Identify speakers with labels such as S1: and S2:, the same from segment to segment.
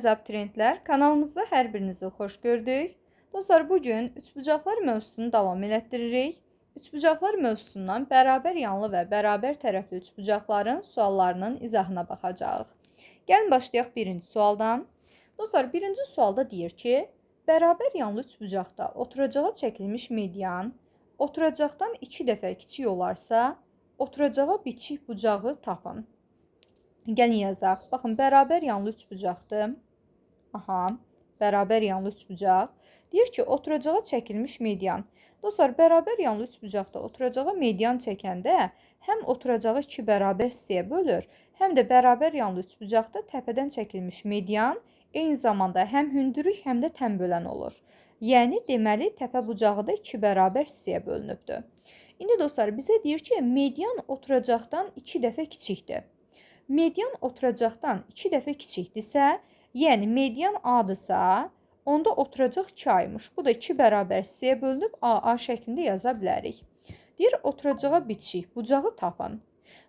S1: Əziz abituriyentlər, kanalımızda hər birinizi xoş gördük. Dostlar, bugün üçbucaqlar mövzusunu davam elətdiririk. Üçbucaqlar mövzusundan bərabər yanlı və bərabər tərəfli üçbucaqların suallarının izahına baxacağıq. Gəlin başlayaq birinci sualdan. Dostlar, birinci sualda deyir ki, bərabər yanlı üçbucaqda oturacağa çəkilmiş median oturacaqdan 2 dəfə kiçik olarsa, oturacağa bitişik bucağı tapın. Gəlin yazaq. Baxın, bərabər yanlı üçbucaqdır. Aha, bərabər yanlı üçbucaq. Deyir ki, oturacağa çəkilmiş median. Dostlar, bərabər yanlı üçbucaqda oturacağa median çəkəndə həm oturacağı 2 bərabər hissəyə bölür, həm də bərabər yanlı üçbucaqda təpədən çəkilmiş median eyni zamanda həm hündürlük, həm də tənbölən olur. Yəni, deməli, təpə bucağı da 2 bərabər hissəyə bölünübdür. İndi dostlar, bizə deyir ki, median oturacaqdan 2 dəfə kiçikdir. Median oturacaqdan 2 dəfə kiçikdirsə, yəni median A-dırsa, onda oturacaq 2 aymış. Bu da 2 bərabər hissəyə bölünüb AA şəklində yaza bilərik. Deyir, oturacağa bitişik bucağı tapın.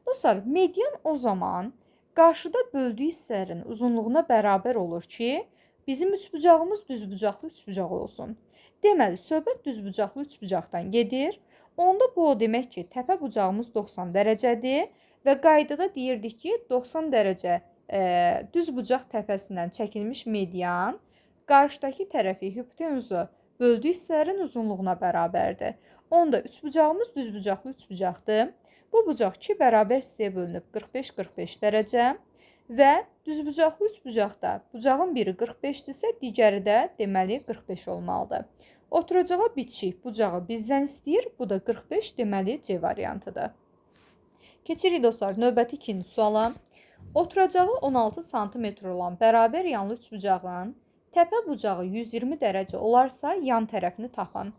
S1: Dostlar, median o zaman qarşıda böldüyü hissələrin uzunluğuna bərabər olur ki, bizim üçbucağımız düzbucaqlı üçbucaq olsun. Deməli, söhbət düzbucaqlı üçbucaqdan gedir. Onda bu o demək ki, təpə bucağımız 90 dərəcədir. Və qaydada deyirdik ki, 90 dərəcə düz bucaq təpəsindən çəkilmiş median qarşıdakı tərəfi hipotenuzu böldüyü hissələrin uzunluğuna bərabərdir. Onda üçbucağımız düzbucaqlı üçbucaqdır. Bu bucaq 2 bərabər hissəyə bölünüb 45-45 dərəcə və düzbucaqlı üçbucaqda bucağın biri 45-dirsə, digəri də deməli 45 olmalıdır. Oturacağa bitişik bucağı bizdən istəyir. Bu da 45, deməli C variantıdır. Keçirik dostlar növbəti ikinci suala. Oturacağı 16 sm olan bərabər yanlı üçbucağın təpə bucağı 120 dərəcə olarsa, yan tərəfini tapın.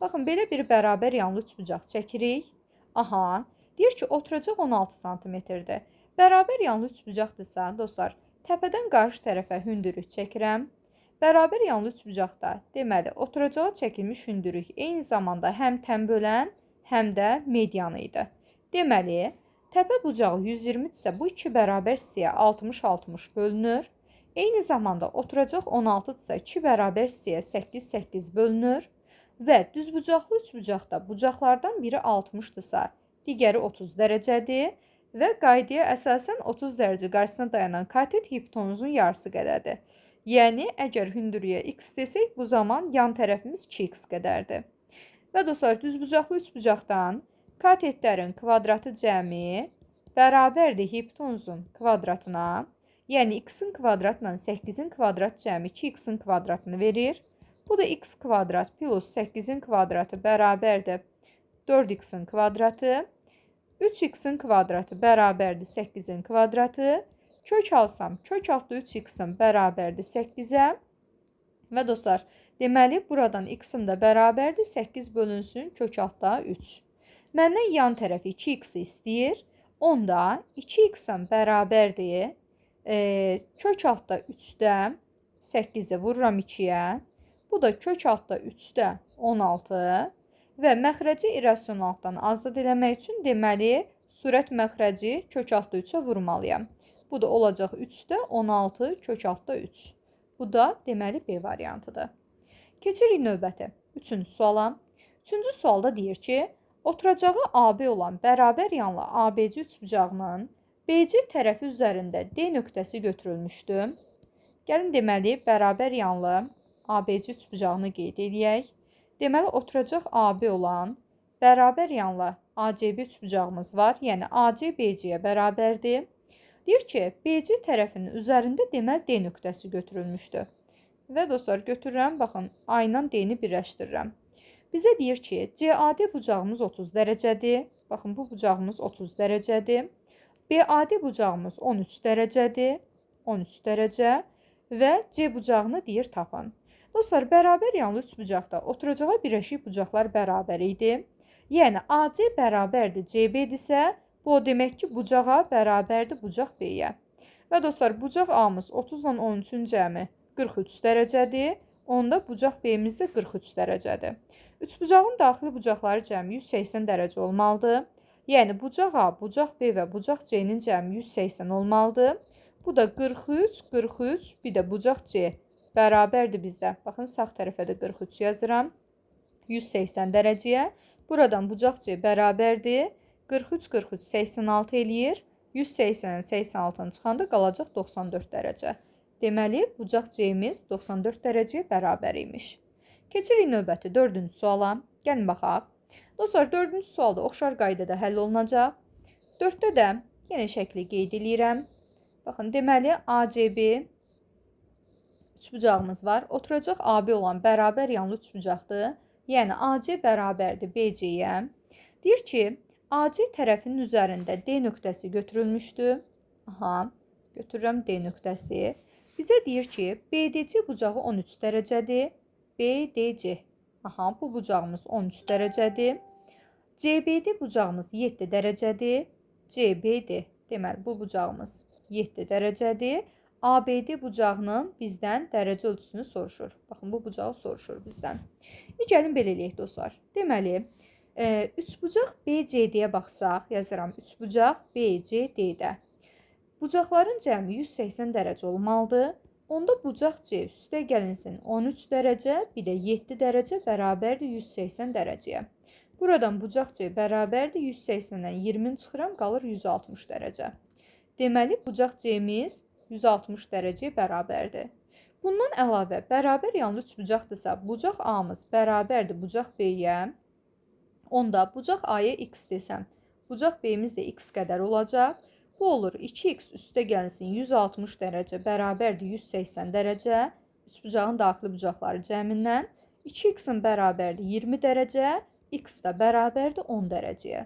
S1: Baxın, belə bir bərabər yanlı üçbucaq çəkirik. Aha, deyir ki, oturacaq 16 sm-dir. Bərabər yanlı üçbucaqdırsa, dostlar, təpədən qarşı tərəfə hündürlük çəkirəm. Bərabər yanlı üçbucaqda, deməli, oturacağa çəkilmiş hündürlük eyni zamanda həm tənbölən, həm də median idi. Deməli, təpə bucağı 120-dirsə, bu 2 bərabər hissəyə 60-60 bölünür. Eyni zamanda oturacaq 16-dırsa, 2 bərabər hissəyə 8-8 bölünür. Və düzbucaqlı üçbucaqda bucaqlardan biri 60-dırsa, digəri 30 dərəcədir. Və qaydaya əsasən 30 dərəcə qarşısına dayanan katet hipotenuzun yarısı qədərdir. Yəni, əgər hündürlüyə x desək, bu zaman yan tərəfimiz 2x qədərdir. Və dostlar, düzbucaqlı üçbucaqdan katetlərin kvadratı cəmi bərabərdir hipotenuzun kvadratına. Yəni, x-in kvadratla 8-in kvadrat cəmi 2x-in kvadratını verir. Bu da x kvadrat plus 8-in kvadratı bərabərdir 4x-in kvadratı. 3x-in kvadratı bərabərdir 8-in kvadratı. Kök alsam, kök altda 3x-in bərabərdir 8-ə. Və dostlar, deməli, buradan x-im də bərabərdir 8 bölünsün kök altda 3. Məndən yan tərəfi 2x istəyir. Onda 2x-im bərabərdir. Kök altda 3-də 8-i vururam 2-yə. Bu da kök altda 3-də 16. Və məxrəci irrasionallıqdan azad eləmək üçün deməli, sürət məxrəci kök altda 3-ə vurmalıyam. Bu da olacaq 3-də 16 kök altda 3. Bu da deməli B variantıdır. Keçirik növbəti. Üçüncü suala. Üçüncü sualda deyir ki, oturacağı AB olan bərabər yanlı ABC üçbucağının BC tərəfi üzərində D nöqtəsi götürülmüşdür. Gəlin deməli, bərabər yanlı ABC üçbucağını qeyd eləyək. Deməli, oturacaq AB olan bərabər yanlı ACB üçbucağımız var. Yəni, AC BC-yə bərabərdir. Deyir ki, BC tərəfinin üzərində deməli D nöqtəsi götürülmüşdür. Və dostlar, götürürəm, baxın, A ilə D-ni birləşdirirəm. Bizə deyir ki, CAD bucağımız 30 dərəcədir. Baxın, bu bucağımız 30 dərəcədir. BAD bucağımız 13 dərəcədir. 13 dərəcə və C bucağını deyir tapın. Dostlar, bərabər yanlı üçbucaqda oturacağa birləşik bucaqlar bərabər idi. Yəni, AC bərabərdir CB-dirsə, bu o demək ki, bucaq A bərabərdir bucaq B-yə. Və dostlar, bucaq A-mız 30 ilə 13-ün cəmi 43 dərəcədir. Onda bucaq B-miz də 43 dərəcədir. Üçbucağın daxili bucaqları cəmi 180 dərəcə olmalıdır. Yəni bucaq A, bucaq B və bucaq C-nin cəmi 180 olmalıdır. Bu da 43, 43, bir də bucaq C bərabərdir bizdə. Baxın, sağ tərəfə də 43 yazıram. 180 dərəcəyə. Buradan bucaq C bərabərdir. 43, 43, 86 eləyir. 180-dən 86-nı çıxanda qalacaq 94 dərəcə. Deməli, bucaq C-miz 94 dərəcəyə bərabər imiş. Keçirik növbəti 4-cü suala. Gəlin baxaq. Dostlar, 4-cü sualda oxşar qaydada həll olunacaq. 4-də də yenə şəkli qeyd eləyirəm. Baxın, deməli, ACB üçbucağımız var. Oturacaq AB olan bərabər yanlı üçbucaqdır. Yəni, AC bərabərdir BC-yə. Deyir ki, AC tərəfinin üzərində D nöqtəsi götürülmüşdür. Aha, götürürəm D nöqtəsi. Bizə deyir ki, BDC bucağı 13 dərəcədir. BDC. Aha, bu bucağımız 13 dərəcədir. CBD bucağımız 7 dərəcədir. CBD. Deməli, bu bucağımız 7 dərəcədir. ABD bucağının bizdən dərəcə ölçüsünü soruşur. Baxın, bu bucağı soruşur bizdən. İndi gəlin belə eləyək, dostlar. Deməli, üçbucaq BCD-yə baxsaq, yazıram üçbucaq BCD-də. Bucaqların cəmi 180 dərəcə olmalıdır. Onda bucaq C üstə gəlinsin 13 dərəcə, bir də 7 dərəcə bərabərdir 180 dərəcəyə. Buradan bucaq C bərabərdir 180-dən 20-ni çıxıram, qalır 160 dərəcə. Deməli, bucaq C-miz 160 dərəcəyə bərabərdir. Bundan əlavə, bərabər yanlı üçbucaqdırsa, bucaq A-mız bərabərdir bucaq B-yə. Onda bucaq A-ya x desəm, bucaq B-miz də x qədər olacaq. Bu olur 2x üstə gəlsin 160 dərəcə bərabərdir 180 dərəcə. Üçbucağın daxili bucaqları cəmindən. 2x-in bərabərdir 20 dərəcə, x də bərabərdir 10 dərəcəyə.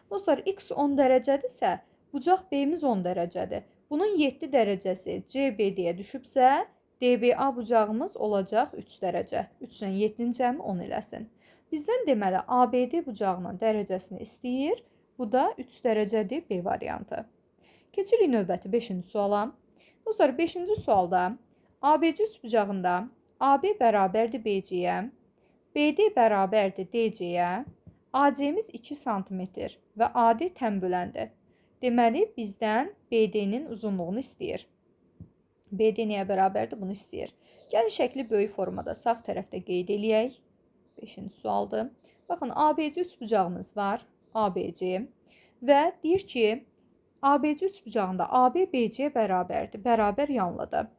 S1: Dostlar, x 10 dərəcədirsə, bucaq B-miz 10 dərəcədir. Bunun 7 dərəcəsi CBD-yə düşübsə, DBA bucağımız olacaq 3 dərəcə. 3 ilə 7-nin cəmi 10 eləsin. Bizdən deməli, ABD bucağının dərəcəsini istəyir. Bu da 3 dərəcədir B variantı. Keçirik növbəti 5-ci suala. Dostlar, 5-ci sualda ABC üçbucağında AB bərabərdir BC-yə, BD bərabərdir DC-yə, AC-miz 2 sm və AD tənböləndir. Deməli, bizdən BD-nin uzunluğunu istəyir. BD nəyə bərabərdir? Bunu istəyir. Gəlin, şəkli böyük formada sağ tərəfdə qeyd eləyək. 5-ci sualdır. Baxın, ABC üçbucağımız var. ABC. Və deyir ki, ABC üçbucağında AB BC-yə bərabərdir. Bərabər yanlıdır.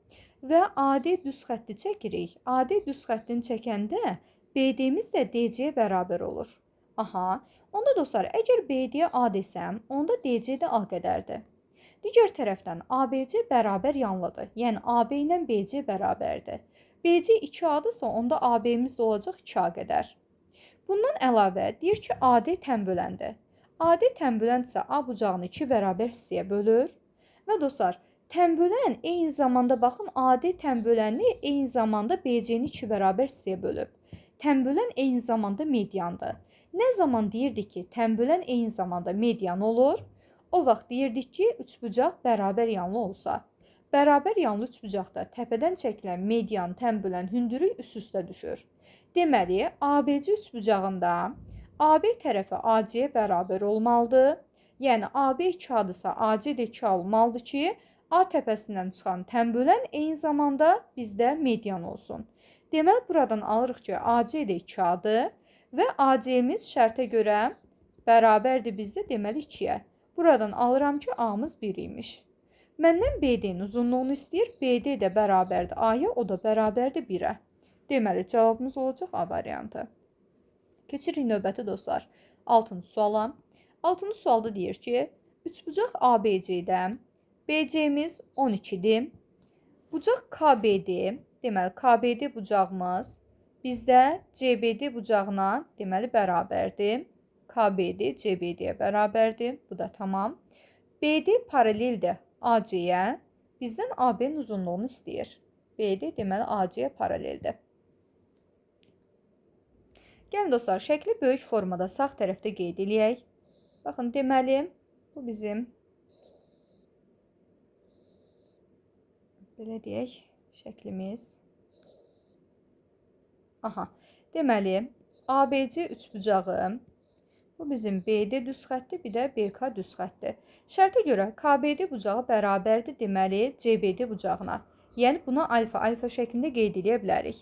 S1: Və AD düz xətti çəkirik. AD düz xəttini çəkəndə BD-miz də DC-yə bərabər olur. Aha, onda dostlar, əgər BD-yə A desəm, onda DC də A qədərdir. Digər tərəfdən ABC bərabər yanlıdır. Yəni AB ilə BC bərabərdir. BC 2A-dırsa, onda AB-miz də olacaq 2A qədər. Bundan əlavə deyir ki, AD tənböləndir. AD tənböləndirsə, A bucağını 2 bərabər hissəyə bölür. Və dostlar, tənbölən eyni zamanda, baxın, AD tənböləni eyni zamanda BC-ni 2 bərabər hissəyə bölüb. Tənbölən eyni zamanda mediandır. Nə zaman deyirdik ki, tənbölən eyni zamanda median olur? O vaxt deyirdik ki, üçbucaq bərabər yanlı olsa. Bərabər yanlı üçbucaqda təpədən çəkilən median tənbölən hündürlük üst-üstə düşür. Deməli, ABC üçbucağında AB tərəfi AC-yə bərabər olmalıdır. Yəni, AB 2A-dırsa, AC də 2A olmalıdır ki, A təpəsindən çıxan tənbölən eyni zamanda bizdə median olsun. Deməli, buradan alırıq ki, AC də 2A-dır və AC-miz şərtə görə bərabərdir bizdə, deməli 2-yə. Buradan alıram ki, A-mız 1 imiş. Məndən BD-nin uzunluğunu istəyir. BD də bərabərdir A-ya, o da bərabərdir 1-ə. Deməli, cavabımız olacaq A variantı. Keçirik növbəti dostlar. 6-cı suala. 6-cı sualda deyir ki, üçbucaq ABC-də BC-miz 12-dir. Bucaq KBD, deməli KBD bucağımız bizdə CBD bucağına deməli bərabərdir. KBD CBD-yə bərabərdir. Bu da tamam. BD paraleldir AC-yə. Bizdən AB-nin uzunluğunu istəyir. BD deməli AC-yə paraleldir. Gəlin dostlar, şəkli böyük formada sağ tərəfdə qeyd eləyək. Baxın, deməli, bu bizim, belə deyək, şəklimiz. Aha, deməli, ABC üçbucağı Bu bizim BD düz xətti, bir də BK düz xətti. Şərtə görə KBD bucağı bərabərdir, deməli CBD bucağına. Yəni buna alfa alfa şəklində qeyd edə bilərik.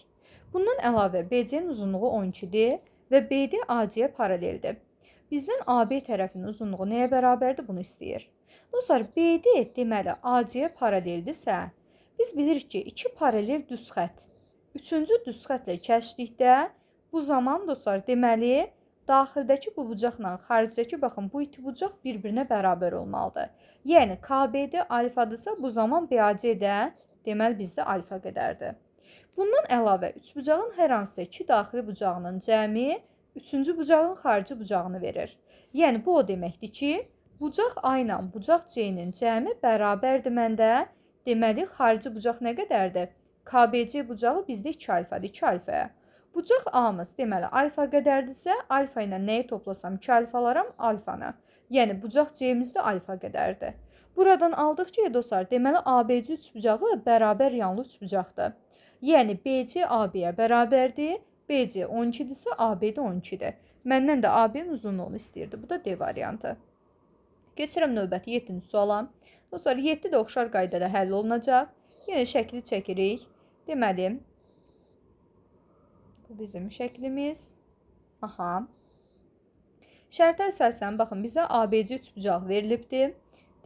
S1: Bundan əlavə BC-nin uzunluğu 12-dir və BD AC-yə paraleldir. Bizdən AB tərəfinin uzunluğu nəyə bərabərdir, bunu istəyir. Dostlar, BD deməli AC-yə paraleldirsə, biz bilirik ki, iki paralel düz xətt üçüncü düz xəttlə kəsdikdə bu zaman dostlar, deməli daxildəki bu bucaqla xaricdəki, baxın, bu iki bucaq bir-birinə bərabər olmalıdır. Yəni KBD alfadırsa, bu zaman BAC də deməli bizdə alfa qədərdir. Bundan əlavə üçbucağın hər hansısa iki daxili bucağının cəmi üçüncü bucağın xarici bucağını verir. Yəni bu o deməkdir ki, bucaq A ilə bucaq C-nin cəmi bərabərdir məndə. Deməli xarici bucaq nə qədərdir? KBC bucağı bizdə 2 alfadır, 2 alfaya. Bucaq A-mız deməli alfa qədərdirsə, alfa ilə nəyi toplasam 2 alfa alaram, alfanı. Yəni bucaq C-miz də alfa qədərdir. Buradan aldıq ki, dostlar, deməli ABC üçbucağı bərabər yanlı üçbucaqdır. Yəni BC AB-yə bərabərdir. BC 12-dirsə, AB də 12-dir. Məndən də AB-nin uzunluğunu istəyirdi. Bu da D variantı. Keçirəm növbəti 7-ci suala. Dostlar, 7 də oxşar qaydada həll olunacaq. Yenə şəkli çəkirik. Deməli, bu bizim şəklimiz. Aha. Şərtə əsasən, baxın, bizə ABC üçbucaq verilibdir.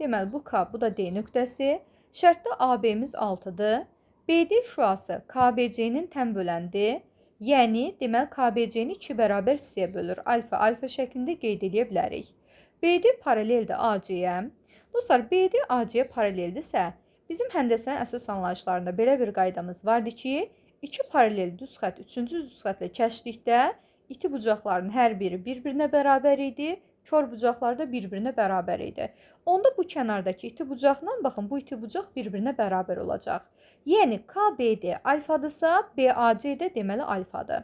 S1: Deməli, bu K, bu da D nöqtəsi. Şərtdə AB-miz 6-dır. BD şüası KBC-nin tən böləndir. Yəni, deməli, KBC-ni 2 bərabər hissəyə bölür. Alfa, alfa şəklində qeyd edə bilərik. BD paraleldir AC-yə. Dostlar, BD AC-yə paraleldirsə, bizim həndəsənin əsas anlayışlarında belə bir qaydamız vardı ki, iki paralel düz xətt üçüncü düz xəttlə kəsdikdə iti bucaqların hər biri bir-birinə bərabər idi, kor bucaqlar da bir-birinə bərabər idi. Onda bu kənardakı iti bucaqla, baxın, bu iti bucaq bir-birinə bərabər olacaq. Yəni KBD alfadırsa, BAC də deməli alfadır.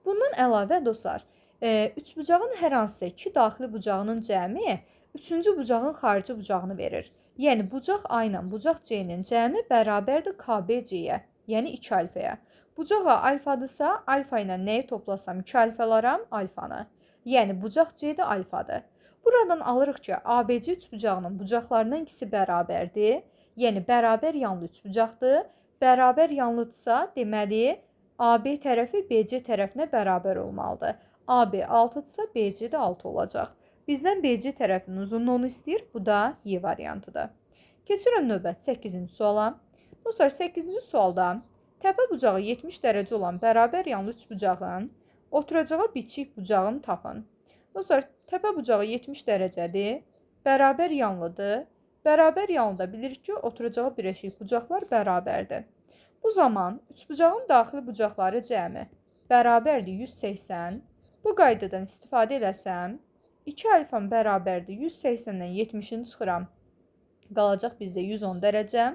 S1: Bundan əlavə dostlar, üçbucağın hər hansısa iki daxili bucağının cəmi üçüncü bucağın xarici bucağını verir. Yəni bucaq A ilə bucaq C-nin cəmi bərabərdir KBC-yə, yəni 2 alfaya. Bucaq A alfadırsa, alfa ilə nəyi toplasam 2 alfa alaram, alfanı. Yəni bucaq C də alfadır. Buradan alırıq ki, ABC üçbucağının bucaqlarından ikisi bərabərdir. Yəni bərabər yanlı üçbucaqdır. Bərabər yanlıdırsa, deməli AB tərəfi BC tərəfinə bərabər olmalıdır. AB 6-dırsa, BC də 6 olacaq. Bizdən BC tərəfinin uzunluğunu istəyir. Bu da Y variantıdır. Keçirəm növbət 8-ci suala. Dostlar, 8-ci sualda təpə bucağı 70 dərəcə olan bərabər yanlı üçbucağın oturacağa bitişik bucağını tapın. Dostlar, təpə bucağı 70 dərəcədir, bərabər yanlıdır. Bərabər yanlıda bilirik ki, oturacağa birləşik bucaqlar bərabərdir. Bu zaman üçbucağın daxili bucaqları cəmi bərabərdir 180. Bu qaydadan istifadə eləsəm, 2 alfam bərabərdir 180-dən 70-ini çıxıram. Qalacaq bizdə 110 dərəcə.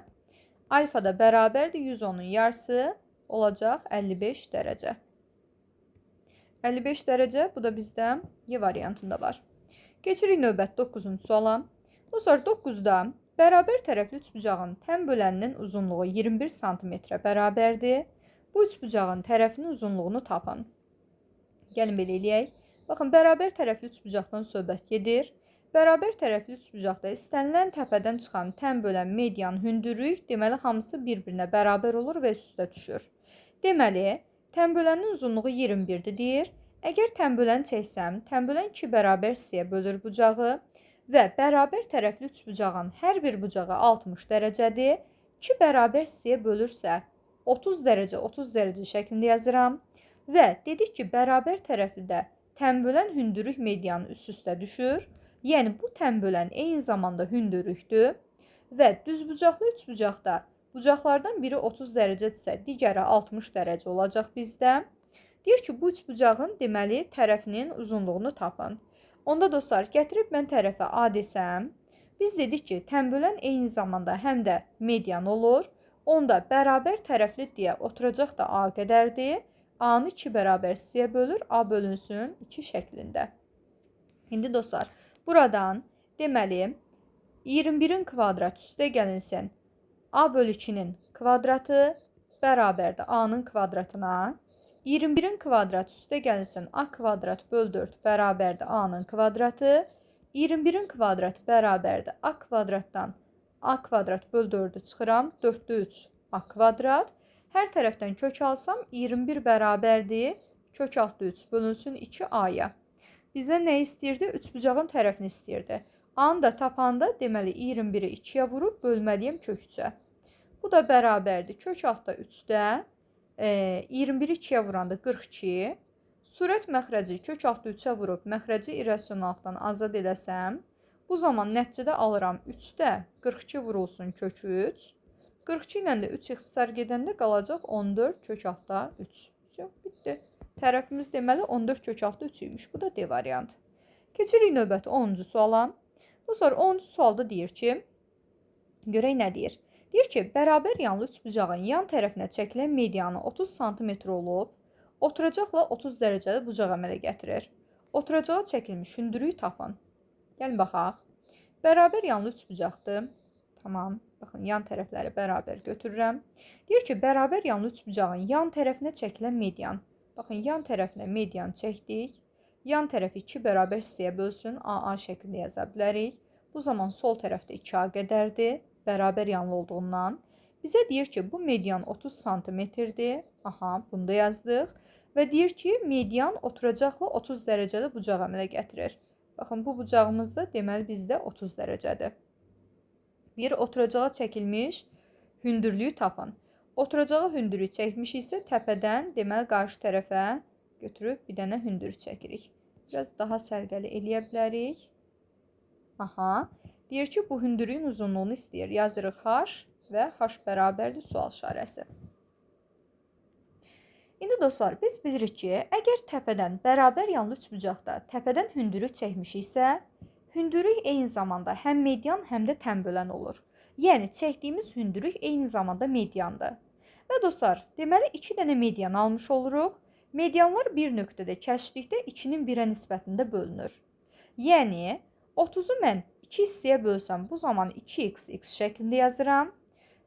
S1: Alfa da bərabərdir 110-un yarısı olacaq 55 dərəcə. 55 dərəcə, bu da bizdə Y variantında var. Keçirik növbət 9-cu suala. Dostlar, 9-da bərabər tərəfli üçbucağın tən böləninin uzunluğu 21 sm bərabərdir. Bu üçbucağın tərəfinin uzunluğunu tapın. Gəlin belə eləyək. Baxın, bərabər tərəfli üçbucaqdan söhbət gedir. Bərabər tərəfli üçbucaqda istənilən təpədən çıxan tən bölən median hündürlük, deməli hamısı bir-birinə bərabər olur və üst-üstə düşür. Deməli, tən bölənin uzunluğu 21-dir deyir. Əgər tən böləni çəksəm, tən bölən 2 bərabər hissəyə bölür bucağı və bərabər tərəfli üçbucağın hər bir bucağı 60 dərəcədir. 2 bərabər hissəyə bölürsə 30 dərəcə 30 dərəcə şəklində yazıram və dedik ki, bərabər tərəflidə tən bölən hündürlük medianı üst-üstə düşür. Yəni bu tən bölən eyni zamanda hündürlükdür və düzbucaqlı üçbucaqda bucaqlardan biri 30 dərəcədirsə, digəri 60 dərəcə olacaq bizdə. Deyir ki, bu üçbucağın deməli tərəfinin uzunluğunu tapın. Onda dostlar, gətirib mən tərəfə A desəm, biz dedik ki, tən bölən eyni zamanda həm də median olur. Onda bərabər tərəfli deyə oturacaq da A qədərdir. A-nı 2 bərabər hissəyə bölür, A bölünsün 2 şəklində. İndi dostlar, buradan deməli 21-in kvadrat üstə gəlinsin A bölü 2-nin kvadratı bərabərdir A-nın kvadratına. 21-in kvadratı üstə gəlsin A kvadrat böl 4 bərabərdir A-nın kvadratı. 21-in kvadratı bərabərdir A kvadratdan A kvadrat böl 4-ü çıxıram. 4-də 3 A kvadrat. Hər tərəfdən kök alsam 21 bərabərdir kök altda 3 bölünsün 2 A-ya. Bizə nə istəyirdi? Üçbucağın tərəfini istəyirdi. A-nı da tapanda deməli 21-i 2-yə vurub bölməliyəm kök 3-ə. Bu da bərabərdir. Kök altda 3-də 21-i 2-yə vuranda 42. Sürət məxrəci kök altda 3-ə vurub məxrəci irrasionallıqdan azad eləsəm, bu zaman nəticədə alıram 3-də 42 vurulsun kök 3. 42 ilə də 3 ixtisar gedəndə qalacaq 14 kök altda 3. Bitdi. Tərəfimiz deməli 14 kök altda 3 imiş. Bu da D variantı. Keçirik növbəti 10-cu suala. Dostlar, 10-cu sualda deyir ki, görək nə deyir? Deyir ki, bərabər yanlı üçbucağın yan tərəfinə çəkilən medianı 30 sm olub, oturacaqla 30 dərəcəli bucaq əmələ gətirir. Oturacağa çəkilmiş hündürlüyü tapın. Gəlin baxaq. Bərabər yanlı üçbucaqdır. Tamam. Baxın, yan tərəfləri bərabər götürürəm. Deyir ki, bərabər yanlı üçbucağın yan tərəfinə çəkilən median. Baxın, yan tərəfinə median çəkdik. Yan tərəfi 2 bərabər hissəyə bölsün. AA şəklində yaza bilərik. Bu zaman sol tərəfdə 2A qədərdir. Bərabər yanlı olduğundan. Bizə deyir ki, bu median 30 santimetrdir. Aha, bunu da yazdıq. Və deyir ki, median oturacaqla 30 dərəcəli bucaq əmələ gətirir. Baxın, bu bucağımız da deməli bizdə 30 dərəcədir. Deyir, oturacağa çəkilmiş hündürlüyü tapın. Oturacağa hündürlük çəkmişiksə, təpədən deməli qarşı tərəfə götürüb bir dənə hündürlük çəkirik. Biraz daha sərqəli eləyə bilərik. Aha. Deyir ki, bu hündürlüyün uzunluğunu istəyir. Yazırıq H və H bərabərdir sual işarəsi. İndi dostlar, biz bilirik ki, əgər təpədən bərabər yanlı üçbucaqda təpədən hündürlük çəkmişiksə, hündürlük eyni zamanda həm median, həm də tənbölən olur. Yəni, çəkdiyimiz hündürlük eyni zamanda mediandır. Və dostlar, deməli 2 dənə median almış oluruq. Medianlar bir nöqtədə kəşdikdə 2-nin 1-ə nisbətində bölünür. Yəni, 30-u mən 2 hissəyə bölsəm, bu zaman 2x x şəklində yazıram.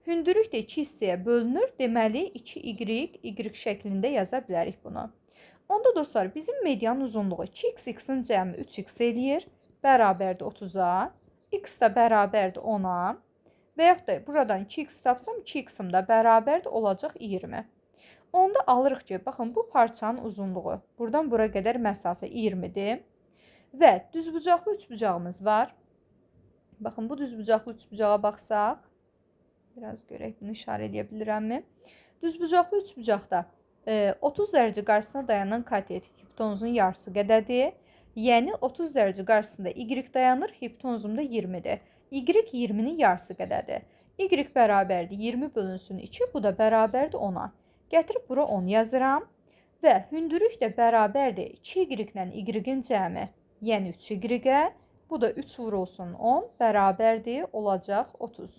S1: Hündürlük də 2 hissəyə bölünür, deməli 2y y şəklində yaza bilərik bunu. Onda dostlar, bizim medianın uzunluğu 2x x-in cəmi 3x eləyir, bərabərdir 30-a, x də bərabərdir 10-a və yaxud da buradan 2x tapsam 2x-im də bərabərdir olacaq 20. Onda alırıq ki, baxın bu parçanın uzunluğu buradan bura qədər məsafə 20-dir və düzbucaqlı üçbucağımız var. Baxın bu düzbucaqlı üçbucağa baxsaq, biraz görək bunu işarə edə bilirəmmi? Düzbucaqlı üçbucaqda 30 dərəcə qarşısına dayanan katet hipotenuzun yarısı qədərdir. Yəni 30 dərəcə qarşısında y dayanır, hipotenuzum da 20-dir. Y 20-nin yarısı qədərdir. Y bərabərdir 20 bölünsün 2, bu da bərabərdir 10-a. Gətirib bura 10 yazıram və hündürlük də bərabərdir 2y ilə y-in cəmi, yəni 3y-ə. Bu da 3 vurulsun 10 bərabərdir olacaq 30.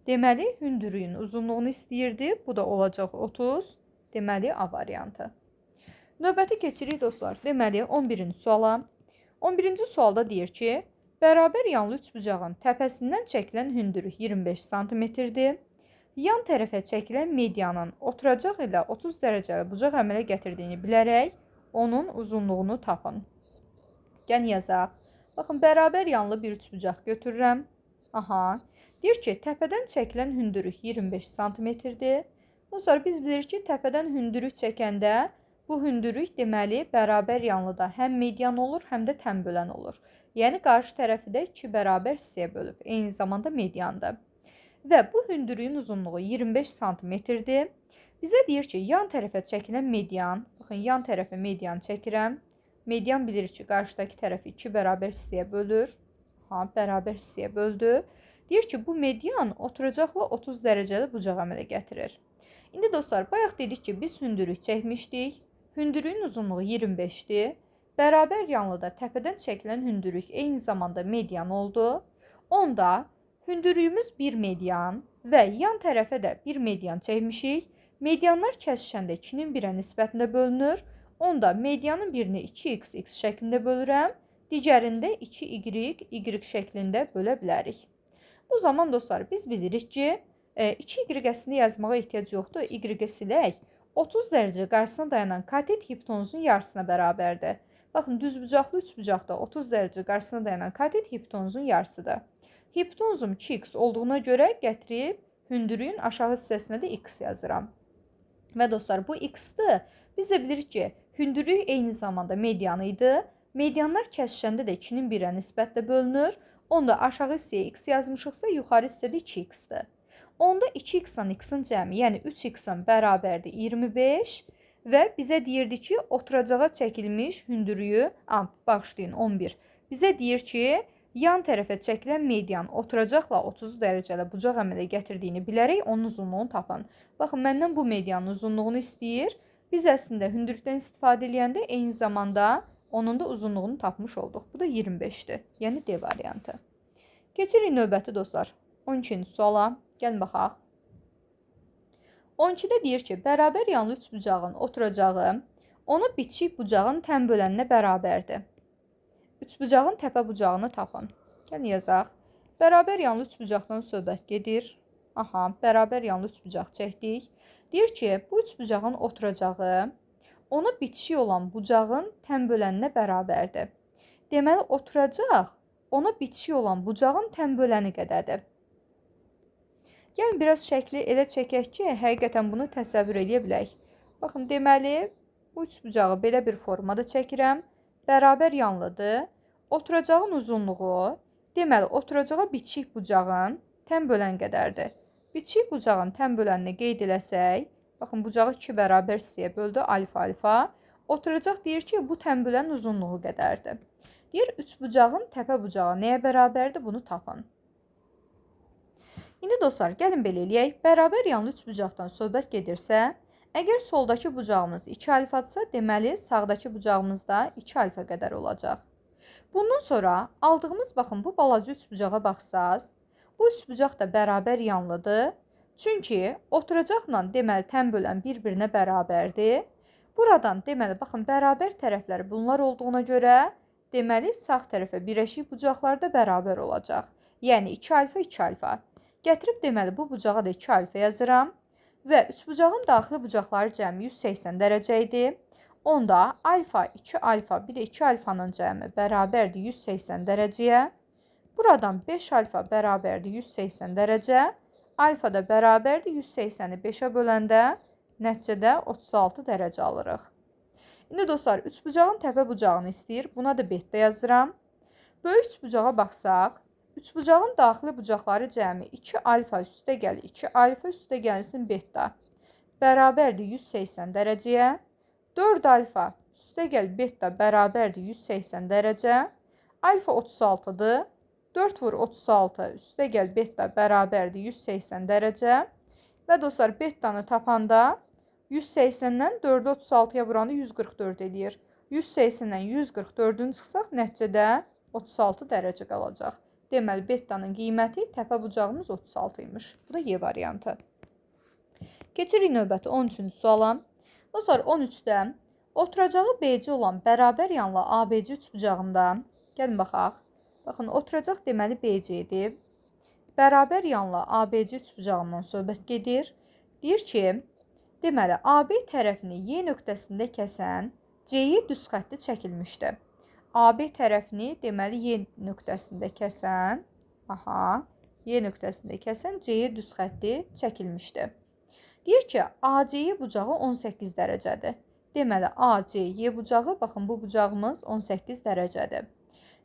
S1: Deməli, hündürlüyün uzunluğunu istəyirdi. Bu da olacaq 30. Deməli, A variantı. Növbəti keçirik dostlar. Deməli, 11-ci suala. 11-ci sualda deyir ki, bərabər yanlı üçbucağın təpəsindən çəkilən hündürlük 25 santimetrdir. Yan tərəfə çəkilən medianın oturacaq ilə 30 dərəcəli bucaq əmələ gətirdiyini bilərək onun uzunluğunu tapın. Gəlin yazaq. Baxın, bərabər yanlı bir üçbucaq götürürəm. Aha. Deyir ki, təpədən çəkilən hündürlük 25 santimetrdir. Dostlar, biz bilirik ki, təpədən hündürlük çəkəndə bu hündürlük deməli bərabər yanlıda həm median olur, həm də tənbölən olur. Yəni, qarşı tərəfi də 2 bərabər hissəyə bölüb. Eyni zamanda mediandır. Və bu hündürlüyün uzunluğu 25 santimetrdir. Bizə deyir ki, yan tərəfə çəkilən median, baxın, yan tərəfə median çəkirəm. Median bilirik ki, qarşıdakı tərəfi 2 bərabər hissəyə bölür. Ha, bərabər hissəyə böldü. Deyir ki, bu median oturacaqla 30 dərəcəli bucaq əmələ gətirir. İndi dostlar, bayaq dedik ki, biz hündürlük çəkmişdik. Hündürlüyün uzunluğu 25-dir. Bərabər yanlıda təpədən çəkilən hündürlük eyni zamanda median oldu. Onda hündürlüyümüz bir median və yan tərəfə də bir median çəkmişik. Medianlar kəsişəndə 2-nin 1-ə nisbətində bölünür. Onda medianın birini 2x x şəklində bölürəm, digərində 2y y şəklində bölə bilərik. Bu zaman dostlar, biz bilirik ki, 2y əslində yazmağa ehtiyac yoxdur. Y-i silək. 30 dərəcə qarşısına dayanan katet hipotenuzun yarısına bərabərdir. Baxın, düzbucaqlı üçbucaqda 30 dərəcə qarşısına dayanan katet hipotenuzun yarısıdır. Hipotenuzum 2x olduğuna görə gətirib hündürlüyün aşağı hissəsinə də x yazıram. Və dostlar, bu x-dir. Biz də bilirik ki, hündürlük eyni zamanda medianı idi. Medianlar kəsişəndə də 2-nin 1-ə nisbətlə bölünür. Onda aşağı hissəyə x yazmışıqsa, yuxarı hissədə 2x-dir. Onda 2x-la x-in cəmi, yəni 3x-in bərabərdir 25 və bizə deyirdi ki, oturacağa çəkilmiş hündürlüyü, bağışlayın 11. Bizə deyir ki, yan tərəfə çəkilən median oturacaqla 30 dərəcəli bucaq əmələ gətirdiyini bilərək onun uzunluğunu tapın. Baxın, məndən bu medianın uzunluğunu istəyir. Biz əslində hündürlükdən istifadə eləyəndə eyni zamanda onun da uzunluğunu tapmış olduq. Bu da 25-dir. Yəni D variantı. Keçirik növbəti dostlar. 12-ci suala. Gəlin baxaq. 12-də deyir ki, bərabər yanlı üçbucağın oturacağı ona bitişik bucağın tən böləninə bərabərdir. Üçbucağın təpə bucağını tapın. Gəlin yazaq. Bərabər yanlı üçbucaqdan söhbət gedir. Aha, bərabər yanlı üçbucaq çəkdik. Deyir ki, bu üçbucağın oturacağı ona bitişik olan bucağın tən böləninə bərabərdir. Deməli, oturacaq ona bitişik olan bucağın tən böləni qədərdir. Gəlin, biraz şəkli elə çəkək ki, həqiqətən bunu təsəvvür eləyə bilək. Baxın, deməli, bu üçbucağı belə bir formada çəkirəm. Bərabər yanlıdır. Oturacağın uzunluğu, deməli, oturacağa bitişik bucağın tən bölən qədərdir. Bitişik bucağın tən bölənini qeyd eləsək, baxın, bucağı 2 bərabər hissəyə böldü, alfa, alfa. Oturacaq deyir ki, bu tən bölən uzunluğu qədərdir. Deyir, üçbucağın təpə bucağı nəyə bərabərdir, bunu tapın. İndi dostlar, gəlin belə eləyək. Bərabər yanlı üçbucaqdan söhbət gedirsə, əgər soldakı bucağımız 2 alfadırsa, deməli, sağdakı bucağımız da 2 alfa qədər olacaq. Bundan sonra aldığımız, baxın, bu balaca üçbucağa baxsaz, bu üçbucaq da bərabər yanlıdır. Çünki oturacaqla, deməli, tən bölən bir-birinə bərabərdir. Buradan, deməli, baxın, bərabər tərəfləri bunlar olduğuna görə, deməli, sağ tərəfə birləşik bucaqlar da bərabər olacaq. Yəni, 2 alfa, 2 alfa. Gətirib, deməli, bu bucağa da 2 alfa yazıram və üçbucağın daxili bucaqları cəmi 180 dərəcə idi. Onda alfa, 2 alfa, bir də 2 alfanın cəmi bərabərdir 180 dərəcəyə. Buradan 5 alfa bərabərdir 180 dərəcə. Alfa da bərabərdir 180-i 5-ə böləndə nəticədə 36 dərəcə alırıq. İndi dostlar, üçbucağın təpə bucağını istəyir. Buna da beta yazıram. Böyük üçbucağa baxsaq, üçbucağın daxili bucaqları cəmi 2 alfa üstə gəl, 2 alfa üstə gəlsin beta bərabərdir 180 dərəcəyə. 4 alfa üstə gəl beta bərabərdir 180 dərəcə. Alfa 36-dır. 4 vur 36 üstə gəl beta bərabərdir 180 dərəcə. Və dostlar, betanı tapanda 180-dən 4-ü 36-ya vuranda 144 eləyir. 180-dən 144-ünü çıxsaq, nəticədə 36 dərəcə qalacaq. Deməli, betanın qiyməti təpə bucağımız 36 imiş. Bu da Y variantı. Keçirik növbəti 13-cü suala. Dostlar, 13-də oturacağı BC olan bərabər yanlı ABC üçbucağında, gəlin baxaq. Baxın, oturacaq deməli BC-dir. Bərabər yanlı ABC üçbucağından söhbət gedir. Deyir ki, deməli, AB tərəfini Y nöqtəsində kəsən CY düz xətti çəkilmişdir. AB tərəfini deməli Y nöqtəsində kəsən, aha, Y nöqtəsində kəsən CY düz xətti çəkilmişdir. Deyir ki, ACY bucağı 18 dərəcədir. Deməli, ACY bucağı, baxın, bu bucağımız 18 dərəcədir.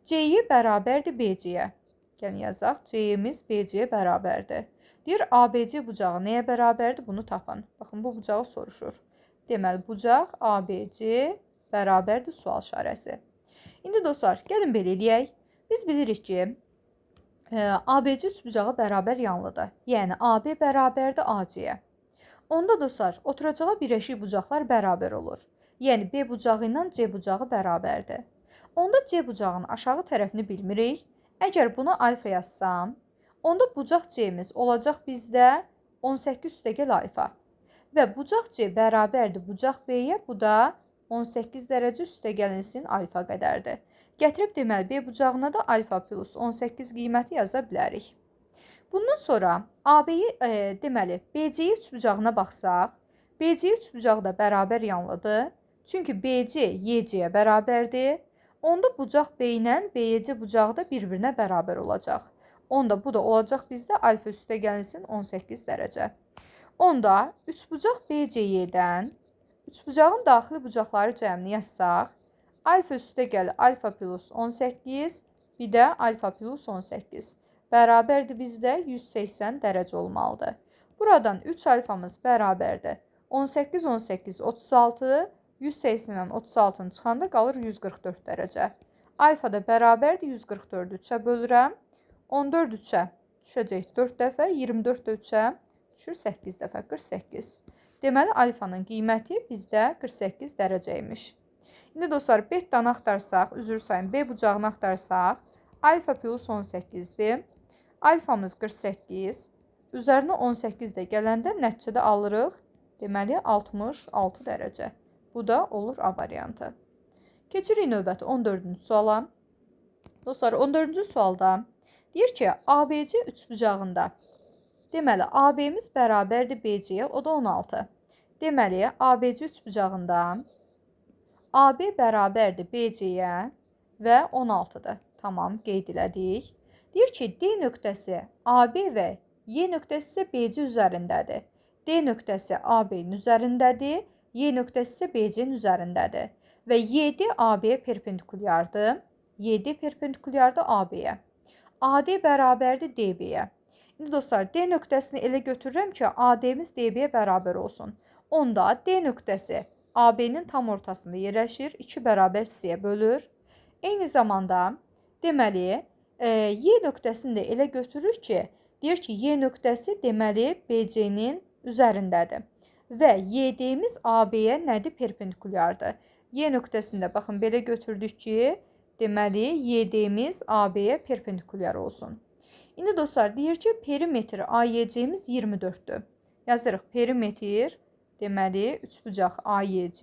S1: CY bərabərdir BC-yə. Gəlin yazaq, CY-miz BC-yə bərabərdir. Deyir, ABC bucağı nəyə bərabərdir? Bunu tapın. Baxın, bu bucağı soruşur. Deməli, bucaq ABC bərabərdir sual işarəsi. İndi dostlar, gəlin belə eləyək. Biz bilirik ki, ABC üçbucağı bərabər yanlıdır. Yəni, AB bərabərdir AC-yə. Onda dostlar, oturacağa birləşik bucaqlar bərabər olur. Yəni, B bucağı ilə C bucağı bərabərdir. Onda C bucağının aşağı tərəfini bilmirik. Əgər buna alfa yazsam, onda bucaq C-miz olacaq bizdə 18 üstəgəl alfa. Və bucaq C bərabərdir bucaq B-yə, bu da 18 dərəcə üstəgəlinsin alfa qədərdir. Gətirib deməli B bucağına da alfa plus 18 qiyməti yaza bilərik. Bundan sonra AB-yi, deməli, BC üçbucağına baxsaq, BC üçbucağı da bərabər yanlıdır. Çünki BC YC-yə bərabərdir. Onda bucaq B ilə BC bucağı da bir-birinə bərabər olacaq. Onda bu da olacaq bizdə alfa üstə gəlinsin 18 dərəcə. Onda üçbucaq BCY-dən üçbucağın daxili bucaqları cəmini yazsaq, alfa üstə gəl alfa plus 18, bir də alfa plus 18 bərabərdir bizdə 180 dərəcə olmalıdır. Buradan 3 alfamız bərabərdir. 18, 18, 36, 180-dən 36-nı çıxanda qalır 144 dərəcə. Alfa da bərabərdir 144-ü 3-ə bölürəm. 14 3-ə düşəcək 4 dəfə, 24 də 3-ə düşür 8 dəfə, 48. Deməli, alfanın qiyməti bizdə 48 dərəcə imiş. İndi dostlar, betanı axtarsaq, üzr sayın, B bucağını axtarsaq, alfa plus 18-dir. Alfamız 48, üzərinə 18 də gələndə nəticədə alırıq, deməli, 66 dərəcə. Bu da olur A variantı. Keçirik növbəti 14-cü suala. Dostlar, 14-cü sualda deyir ki, ABC üçbucağında, deməli, AB-miz bərabərdir BC-yə, o da 16. Deməli, ABC üçbucağında AB bərabərdir BC-yə və 16-dır. Tamam, qeyd elədik. Deyir ki, D nöqtəsi AB və Y nöqtəsi isə BC üzərindədir. D nöqtəsi AB-nin üzərindədir, Y nöqtəsi isə BC-nin üzərindədir. Və YD AB-yə perpendikulyardır. YD perpendikulyardır AB-yə. AD bərabərdir DB-yə. İndi dostlar, D nöqtəsini elə götürürəm ki, AD-miz DB-yə bərabər olsun. Onda D nöqtəsi AB-nin tam ortasında yerləşir, 2 bərabər hissəyə bölür. Eyni zamanda, deməli, Y nöqtəsini də elə götürür ki, deyir ki, Y nöqtəsi deməli BC-nin üzərindədir. Və YD-miz AB-yə nədir? Perpendikulyardır. Y nöqtəsini də baxın belə götürdük ki, deməli YD-miz AB-yə perpendikulyar olsun. İndi dostlar, deyir ki, perimetr AYC-miz 24-dür. Yazırıq perimetr, deməli üçbucaq AYC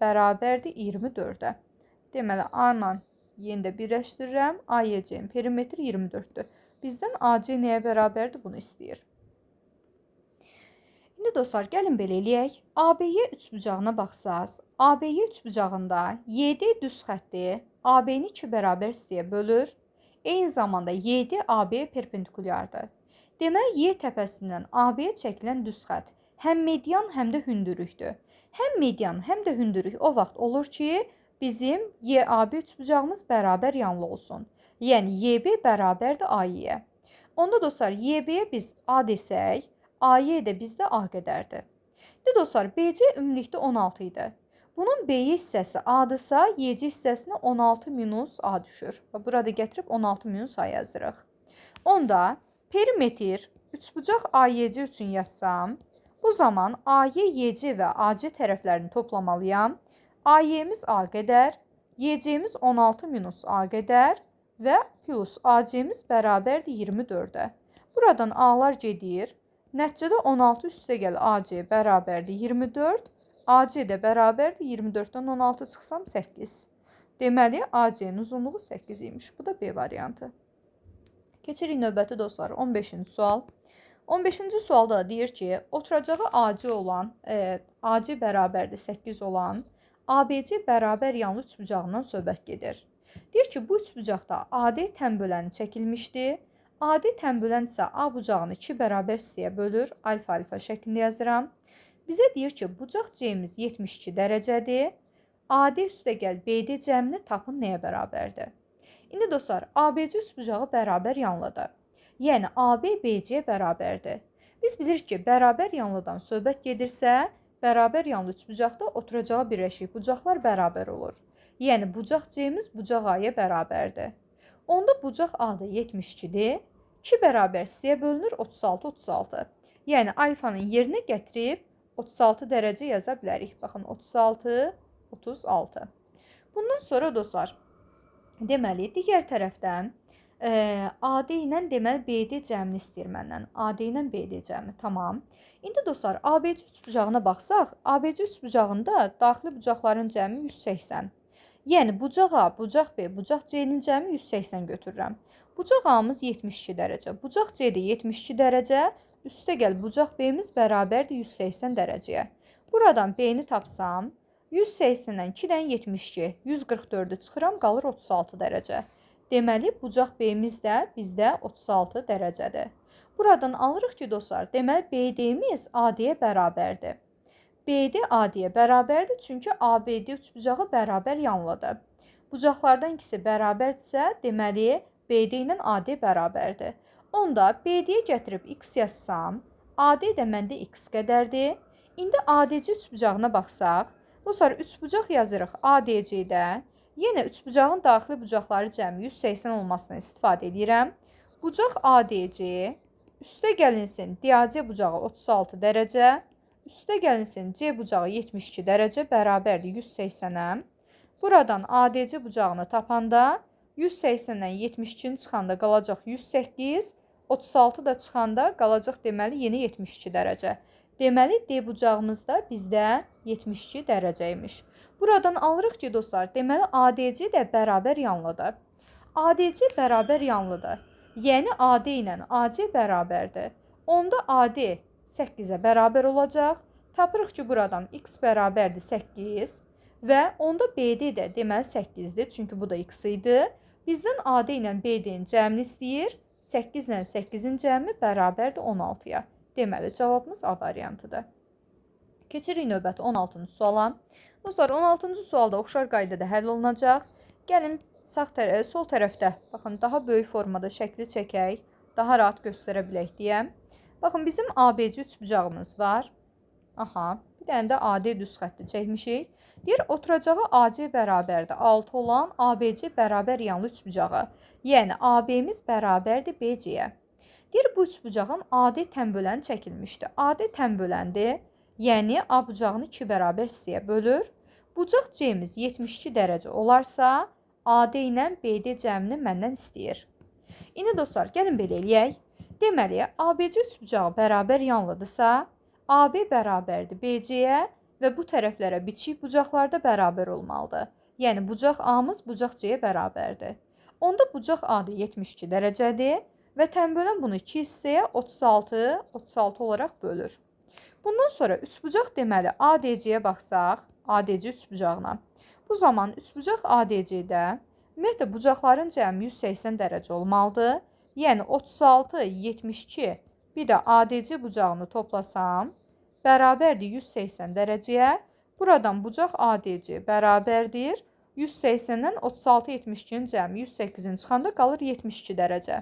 S1: bərabərdir 24-ə. Deməli, A ilə Y-ni də birləşdirirəm. AYC-nin perimetri 24-dür. Bizdən AC nəyə bərabərdir? Bunu istəyir. İndi dostlar, gəlin belə eləyək. ABY üçbucağına baxsaz, ABY üçbucağında YD düz xətti AB-ni 2 bərabər hissəyə bölür. Eyni zamanda YD AB perpendikulyardır. Demək, Y təpəsindən AB-yə çəkilən düz xətt həm median, həm də hündürlükdür. Həm median, həm də hündürlük o vaxt olur ki, bizim YAB üçbucağımız bərabər yanlı olsun. Yəni, YB bərabərdir AY-yə. Onda dostlar, YB-yə biz A desək, AY də bizdə A qədərdir. İndi dostlar, BC ümumilikdə 16 idi. Bunun BY hissəsi A-dırsa, YC hissəsinə 16 minus A düşür. Və burada gətirib 16 minus A yazırıq. Onda perimetr üçbucaq AYC üçün yazsam, bu zaman AY, YC və AC tərəflərini toplamalıyam. AY-miz A qədər, YC-miz 16 minus A qədər və plus AC-miz bərabərdir 24-ə. Buradan A-lar gedir. Nəticədə 16 üstəgəl AC bərabərdir 24. AC də bərabərdir 24-dən 16 çıxsam 8. Deməli, AC-nin uzunluğu 8 imiş. Bu da B variantı. Keçirik növbəti dostlar, 15-ci sual. 15-ci sualda da deyir ki, oturacağı AC olan, AC bərabərdir 8 olan ABC bərabər yanlı üçbucağından söhbət gedir. Deyir ki, bu üçbucaqda AD tənböləni çəkilmişdi. AD tənbölən isə A bucağını 2 bərabər hissəyə bölür. Alfa-alfa şəklində yazıram. Bizə deyir ki, bucaq C-miz 72 dərəcədir. AD üstəgəl BD cəmini tapın nəyə bərabərdir? İndi dostlar, ABC üçbucağı bərabər yanlıdır. Yəni, AB BC-yə bərabərdir. Biz bilirik ki, bərabər yanlıdan söhbət gedirsə, bərabər yanlı üçbucaqda oturacağı birləşik bucaqlar bərabər olur. Yəni, bucaq C-miz bucaq A-ya bərabərdir. Onda bucaq A da 72-dir. 2 bərabər hissəyə bölünür 36, 36. Yəni, alfanın yerinə gətirib 36 dərəcə yaza bilərik. Baxın, 36, 36. Bundan sonra dostlar, deməli, digər tərəfdən AD ilə deməli BD cəmini istəyir məndən. AD ilə BD cəmi, tamam. İndi dostlar, ABC üçbucağına baxsaq, ABC üçbucağında daxili bucaqların cəmi 180. Yəni, bucaq A, bucaq B, bucaq C-nin cəmi 180 götürürəm. Bucaq A-mız 72 dərəcə, bucaq C də 72 dərəcə, üstə gəl bucaq B-miz bərabərdir 180 dərəcəyə. Buradan B-ni tapsam, 180-dən 2-dən 72, 144-ü çıxıram, qalır 36 dərəcə. Deməli, bucaq B-miz də bizdə 36 dərəcədir. Buradan alırıq ki, dostlar, deməli, BD-miz AD-yə bərabərdir. BD AD-yə bərabərdir, çünki ABD üçbucağı bərabər yanlıdır. Bucaqlardan ikisi bərabərdirsə, deməli, BD ilə AD bərabərdir. Onda BD-yə gətirib x yazsam, AD də məndə x qədərdir. İndi ADC üçbucağına baxsaq, dostlar, üçbucaq yazırıq ADC-də. Yenə üçbucağın daxili bucaqları cəmi 180 olmasına istifadə edirəm. Bucaq ADC, üstə gəlinsin DAC bucağı 36 dərəcə, üstə gəlinsin C bucağı 72 dərəcə bərabərdir 180-ə. Buradan ADC bucağını tapanda 180-dən 72-ni çıxanda qalacaq 108, 36 da çıxanda qalacaq deməli yenə 72 dərəcə. Deməli D bucağımız da bizdə 72 dərəcəymiş. Buradan alırıq ki, dostlar, deməli ADC də bərabər yanlıdır. ADC bərabər yanlıdır. Yəni AD ilə AC bərabərdir. Onda AD 8-ə bərabər olacaq. Tapırıq ki, buradan x bərabərdir 8 və onda BD də deməli 8-dir, çünki bu da x idi. Bizdən AD ilə BD-nin cəmini istəyir. 8 ilə 8-in cəmi bərabərdir 16-ya. Deməli, cavabımız A variantıdır. Keçirik növbəti 16-cı suala. Dostlar, 16-cı sualda oxşar qaydada həll olunacaq. Gəlin sol tərəfdə, baxın, daha böyük formada şəkli çəkək, daha rahat göstərə bilək deyə. Baxın, bizim ABC üçbucağımız var. Aha, bir dənə də AD düz xətti çəkmişik. Deyir, oturacağı AC bərabərdir 6 olan ABC bərabər yanlı üçbucağı. Yəni, AB-miz bərabərdir BC-yə. Deyir, bu üçbucağın AD tənböləni çəkilmişdi. AD tənböləndir. Yəni, A bucağını 2 bərabər hissəyə bölür. Bucaq C-miz 72 dərəcə olarsa, AD ilə BD cəmini məndən istəyir. İndi dostlar, gəlin belə eləyək. Deməli, ABC üçbucağı bərabər yanlıdırsa, AB bərabərdir BC-yə və bu tərəflərə bitişik bucaqlarda bərabər olmalıdır. Yəni, bucaq A-mız bucaq C-yə bərabərdir. Onda bucaq A-da 72 dərəcədir və tənbölən bunu 2 hissəyə 36, 36 olaraq bölür. Bundan sonra üçbucaq deməli ADC-yə baxsaq, ADC üçbucağına. Bu zaman üçbucaq ADC-də ümumiyyətlə bucaqların cəmi 180 dərəcə olmalıdır. Yəni 36, 72, bir də ADC bucağını toplasam, bərabərdir 180 dərəcəyə. Buradan bucaq ADC bərabərdir. 180-dən 36, 72-nin cəmi 108-in çıxanda qalır 72 dərəcə.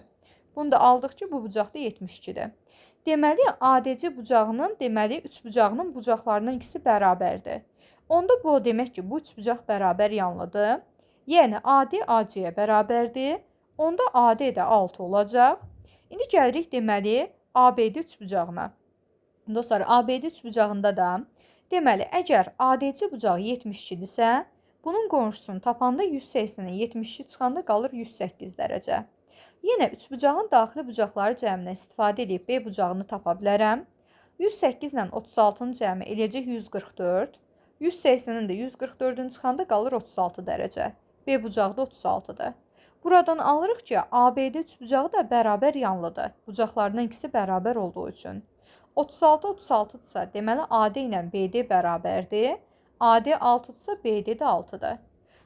S1: Bunu da aldıq ki, bu bucaq da 72-dir. Deməli, ADC bucağının, deməli, üçbucağının bucaqlarının ikisi bərabərdir. Onda bu o demək ki, bu üçbucaq bərabər yanlıdır. Yəni, AD AC-yə bərabərdir. Onda AD də 6 olacaq. İndi gəlirik, deməli, ABD üçbucağına. Dostlar, ABD üçbucağında da, deməli, əgər ADC bucağı 72-dirsə, bunun qonşusunu tapanda 180-ə 72 çıxanda qalır 108 dərəcə. Yenə üçbucağın daxili bucaqları cəminə istifadə edib B bucağını tapa bilərəm. 108 ilə 36-nın cəmi eləyəcək 144. 180-in də 144-ün çıxanda qalır 36 dərəcə. B bucağı da 36-dır. Buradan alırıq ki, ABD üçbucağı da bərabər yanlıdır. Bucaqlarından ikisi bərabər olduğu üçün. 36 36-dırsa, deməli AD ilə BD bərabərdir. AD 6-dırsa, BD də 6-dır.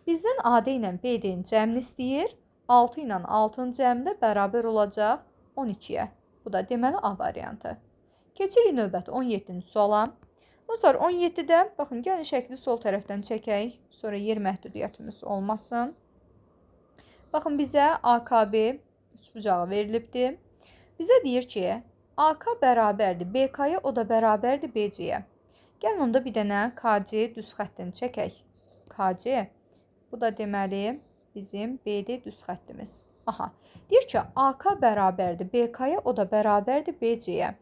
S1: Bizdən AD ilə BD-nin cəmini istəyir. 6 ilə 6-nın cəmi də bərabər olacaq 12-yə. Bu da deməli A variantı. Keçirik növbəti 17-ci suala. Dostlar, 17-də, baxın, gəlin şəkli sol tərəfdən çəkək. Sonra yer məhdudiyyətimiz olmasın. Baxın, bizə AKB üçbucağı verilibdir. Bizə deyir ki, AK bərabərdir BK-ya, o da bərabərdir BC-yə. Gəlin onda bir dənə KC düz xəttini çəkək. KC, bu da deməli bizim BD düz xəttimiz. Aha, deyir ki, AK bərabərdir BK-ya, o da bərabərdir BC-yə.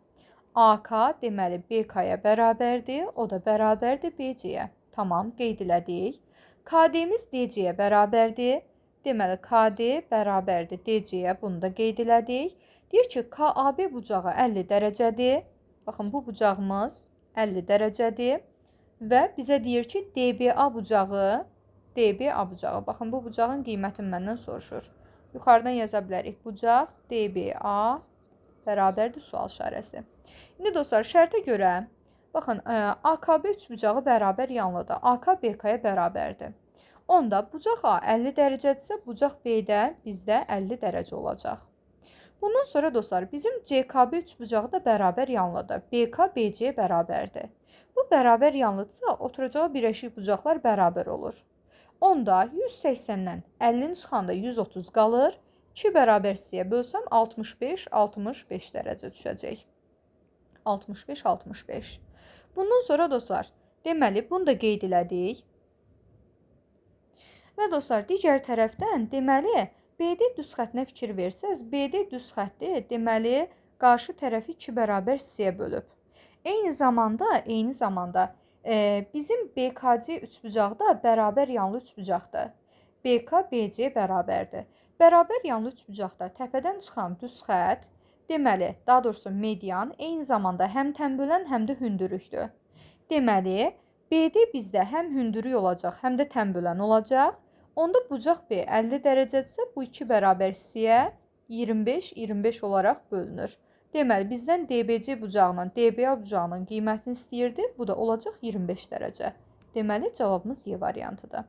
S1: AK deməli BK-ya bərabərdir, o da bərabərdir BC-yə. Tamam, qeyd elədik. KD-miz DC-yə bərabərdir. Deməli, KD bərabərdir DC-yə, bunu da qeyd elədik. Deyir ki, KAB bucağı 50 dərəcədir. Baxın, bu bucağımız 50 dərəcədir. Və bizə deyir ki, DBA bucağı, DBA bucağı. Baxın, bu bucağın qiymətini məndən soruşur. Yuxarıdan yaza bilərik. Bucaq DBA bərabərdir sual işarəsi. İndi dostlar, şərtə görə, baxın, AKB üçbucağı bərabər yanlıdır. AK BK-ya bərabərdir. Onda bucaq A 50 dərəcədirsə, bucaq B-də bizdə 50 dərəcə olacaq. Bundan sonra dostlar, bizim CKB üçbucağı da bərabər yanlıdır. BK BC-yə bərabərdir. Bu bərabər yanlıdırsa, oturacağı birləşik bucaqlar bərabər olur. Onda 180-dən 50-ni çıxanda 130 qalır. 2 bərabər C-yə bölsəm 65, 65 dərəcə düşəcək. 65, 65. Bundan sonra dostlar, deməli, bunu da qeyd elədik. Və dostlar, digər tərəfdən, deməli, BD düz xəttinə fikir versəz, BD düz xətti, deməli, qarşı tərəfi 2 bərabər C-yə bölüb. Eyni zamanda bizim BKC üçbucağı da bərabər yanlı üçbucaqdır. BK BC bərabərdir. Bərabər yanlı üçbucaqda təpədən çıxan düz xətt, deməli, daha doğrusu median, eyni zamanda həm tənbölən, həm də hündürlükdür. Deməli, BD bizdə həm hündürlük olacaq, həm də tənbölən olacaq. Onda bucaq B 50 dərəcədirsə, bu 2 bərabər C-yə 25, 25 olaraq bölünür. Deməli, bizdən DBC bucağının, DBA bucağının qiymətini istəyirdi. Bu da olacaq 25 dərəcə. Deməli, cavabımız Y variantıdır.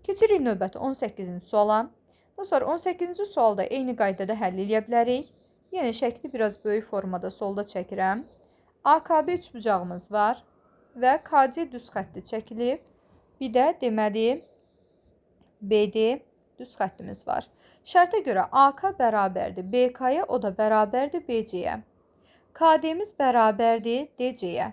S1: Keçirik növbəti 18-ci suala. Dostlar, 18-ci sualda eyni qaydada həll eləyə bilərik. Yenə şəkli biraz böyük formada solda çəkirəm. AKB üçbucağımız var və KC düz xətti çəkilib. Bir də deməli, BD düz xəttimiz var. Şərtə görə AK bərabərdir BK-ya, o da bərabərdir BC-yə. KD-miz bərabərdir DC-yə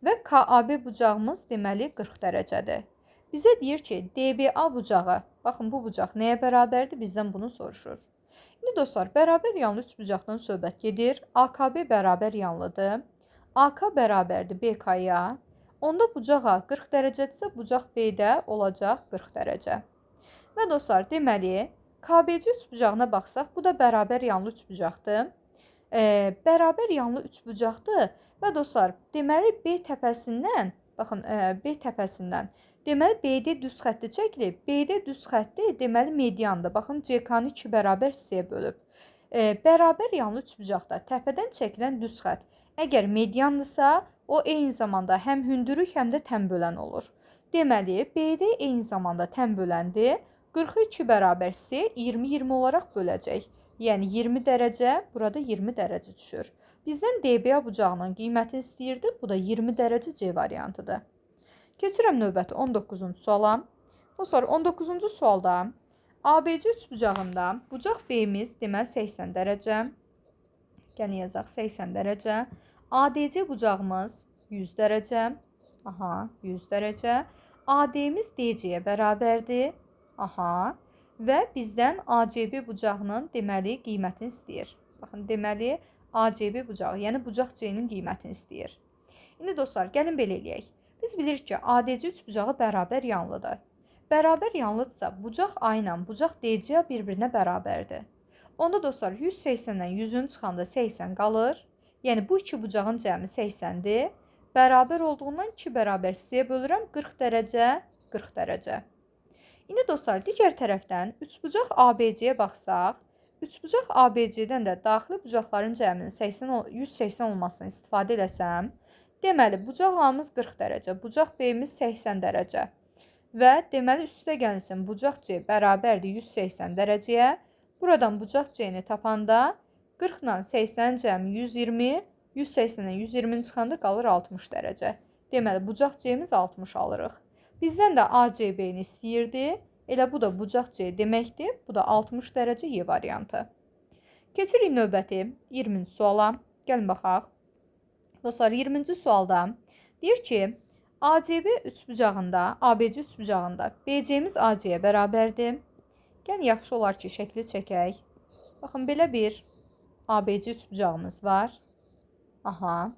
S1: və KAB bucağımız deməli 40 dərəcədir. Bizə deyir ki, DBA bucağı, baxın bu bucaq nəyə bərabərdir, bizdən bunu soruşur. İndi dostlar, bərabər yanlı üçbucaqdan söhbət gedir. AKB bərabər yanlıdır. AK bərabərdir BK-ya. Onda bucaq A 40 dərəcədirsə, bucaq B-də olacaq 40 dərəcə. Və dostlar, deməli, KBC üçbucağına baxsaq, bu da bərabər yanlı üçbucaqdır. Bərabər yanlı üçbucaqdır və dostlar, deməli, B təpəsindən, baxın, B təpəsindən, deməli, BD düz xətti çəkilib. BD düz xətti, deməli, mediandır. Baxın, CK-nı 2 bərabər C-yə bölüb. Bərabər yanlı üçbucaqda təpədən çəkilən düz xətt əgər mediandırsa, o eyni zamanda həm hündürlük, həm də tənbölən olur. Deməli, BD eyni zamanda tənböləndir. 40-ı 2 bərabər C 20-20 olaraq böləcək. Yəni 20 dərəcə, burada 20 dərəcə düşür. Bizdən DBA bucağının qiymətini istəyirdi. Bu da 20 dərəcə C variantıdır. Keçirəm növbəti 19-cu suala. Dostlar, 19-cu sualda ABC üçbucağında bucaq B-miz deməli 80 dərəcə. Gəlin yazaq 80 dərəcə. ADC bucağımız 100 dərəcə. Aha, 100 dərəcə. AD-miz DC-yə bərabərdir. Aha, və bizdən ACB bucağının deməli qiymətini istəyir. Baxın, deməli ACB bucağı, yəni bucaq C-nin qiymətini istəyir. İndi dostlar, gəlin belə eləyək. Biz bilirik ki, ADC üçbucağı bərabər yanlıdır. Bərabər yanlıdırsa, bucaq A ilə bucaq DC bir-birinə bərabərdir. Onda dostlar, 180-dən 100-ün çıxanda 80 qalır. Yəni bu iki bucağın cəmi 80-dir. Bərabər olduğundan 2 bərabər C-yə bölürəm 40 dərəcə, 40 dərəcə. İndi dostlar, digər tərəfdən üçbucaq ABC-yə baxsaq, üçbucaq ABC-dən də daxili bucaqların cəminin 180 olmasını istifadə eləsəm, deməli, bucaq A-mız 40 dərəcə, bucaq B-miz 80 dərəcə və deməli, üstə gəlsin bucaq C bərabərdir 180 dərəcəyə. Buradan bucaq C-ni tapanda 40 ilə 80 cəmi 120, 180-dən 120-ni çıxanda qalır 60 dərəcə. Deməli, bucaq C-miz 60 alırıq. Bizdən də ACB-ni istəyirdi. Elə bu da bucaq C deməkdir. Bu da 60 dərəcə Y variantı. Keçirik növbəti 20-ci suala. Gəlin baxaq. Dostlar, 20-ci sualda deyir ki, ACB üçbucağında, ABC üçbucağında BC-miz AC-yə bərabərdir. Gəlin, yaxşı olar ki, şəkli çəkək. Baxın, belə bir ABC üçbucağımız var. Aha.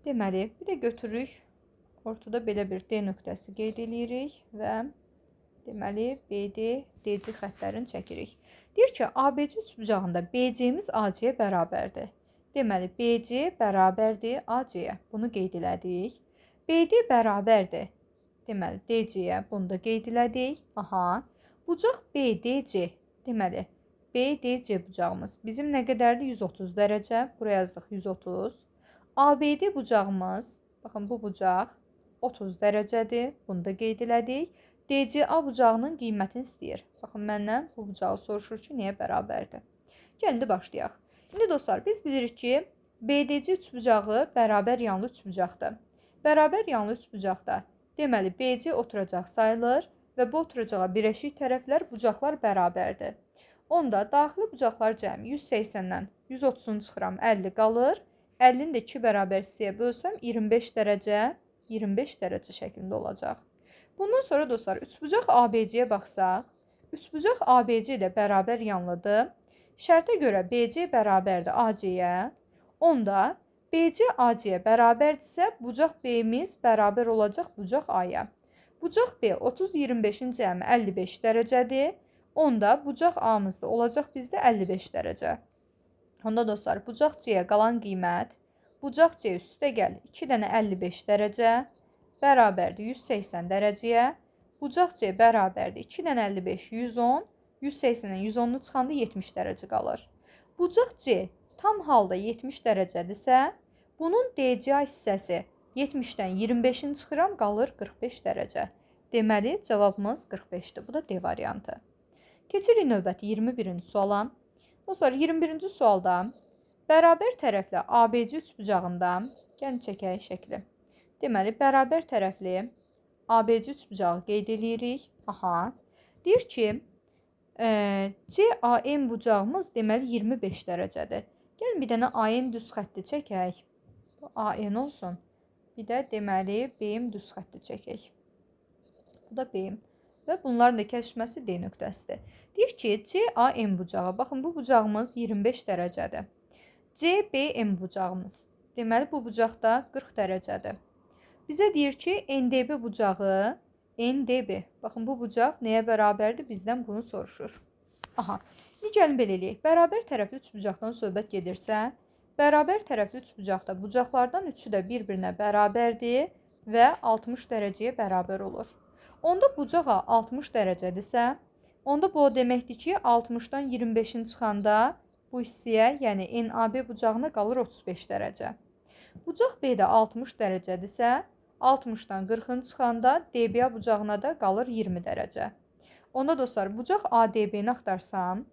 S1: Deməli, bir də götürürük. Ortada belə bir D nöqtəsi qeyd eləyirik və deməli, BD, DC xəttlərini çəkirik. Deyir ki, ABC üçbucağında BC-miz AC-yə bərabərdir. Deməli, BC bərabərdir AC-yə. Bunu qeyd elədik. BD bərabərdir. Deməli, DC-yə bunu da qeyd elədik. Aha. Bucaq BDC. Deməli, BDC bucağımız bizim nə qədərdir? 130 dərəcə. Buraya yazdıq 130. ABD bucağımız, baxın bu bucaq 30 dərəcədir. Bunu da qeyd elədik. DCA bucağının qiymətini istəyir. Baxın, məndən bu bucağı soruşur ki, nəyə bərabərdir? Gəlin, indi başlayaq. İndi dostlar, biz bilirik ki, BDC üçbucağı bərabər yanlı üçbucaqdır. Bərabər yanlı üçbucaqda, deməli, BC oturacaq sayılır və bu oturacağa birləşik tərəflər, bucaqlar bərabərdir. Onda daxili bucaqlar cəmi 180-dən 130-unu çıxıram, 50 qalır. 50-ni də 2 bərabər hissəyə bölsəm, 25 dərəcə, 25 dərəcə şəklində olacaq. Bundan sonra dostlar, üçbucaq ABC-yə baxsaq, üçbucaq ABC də bərabər yanlıdır. Şərtə görə BC bərabərdir AC-yə. Onda BC AC-yə bərabərdirsə, bucaq B-miz bərabər olacaq bucaq A-ya. Bucaq B 30-25-in cəmi 55 dərəcədir. Onda bucaq A-mız da olacaq bizdə 55 dərəcə. Onda dostlar, bucaq C-yə qalan qiymət, bucaq C üstə gəl 2 dənə 55 dərəcə bərabərdir 180 dərəcəyə. Bucaq C bərabərdir 2 dənə 55, 110. 180-dən 110-u çıxanda 70 dərəcə qalır. Bucaq C tam halda 70 dərəcədirsə, bunun DCA hissəsi 70-dən 25-ini çıxıram, qalır 45 dərəcə. Deməli, cavabımız 45-dir. Bu da D variantı. Keçirik növbəti 21-ci suala. Dostlar, 21-ci sualda bərabər tərəfli ABC üçbucağında, gəlin çəkək şəkli. Deməli, bərabər tərəfli ABC üçbucağı qeyd eləyirik. Aha. Deyir ki, CAM bucağımız deməli 25 dərəcədir. Gəlin bir dənə AN düz xətti çəkək. Bu AN olsun. Bir də deməli BM düz xətti çəkək. Bu da BM. Və bunların da kəsişməsi D nöqtəsidir. Deyir ki, CAM bucağı. Baxın, bu bucağımız 25 dərəcədir. CBM bucağımız. Deməli, bu bucaq da 40 dərəcədir. Bizə deyir ki, NDB bucağı, NDB. Baxın, bu bucaq nəyə bərabərdir? Bizdən bunu soruşur. Aha. İndi gəlin belə eləyək. Bərabər tərəfli üçbucaqdan söhbət gedirsə, bərabər tərəfli üçbucaqda bucaqlardan üçü də bir-birinə bərabərdir və 60 dərəcəyə bərabər olur. Onda bucaq A 60 dərəcədirsə, onda bu o deməkdir ki, 60-dan 25-in çıxanda bu hissəyə, yəni NAB bucağına qalır 35 dərəcə. Bucaq B də 60 dərəcədirsə, 60-dan 40-ın çıxanda DBA bucağına da qalır 20 dərəcə. Onda dostlar, bucaq ADB-ni axtarsam,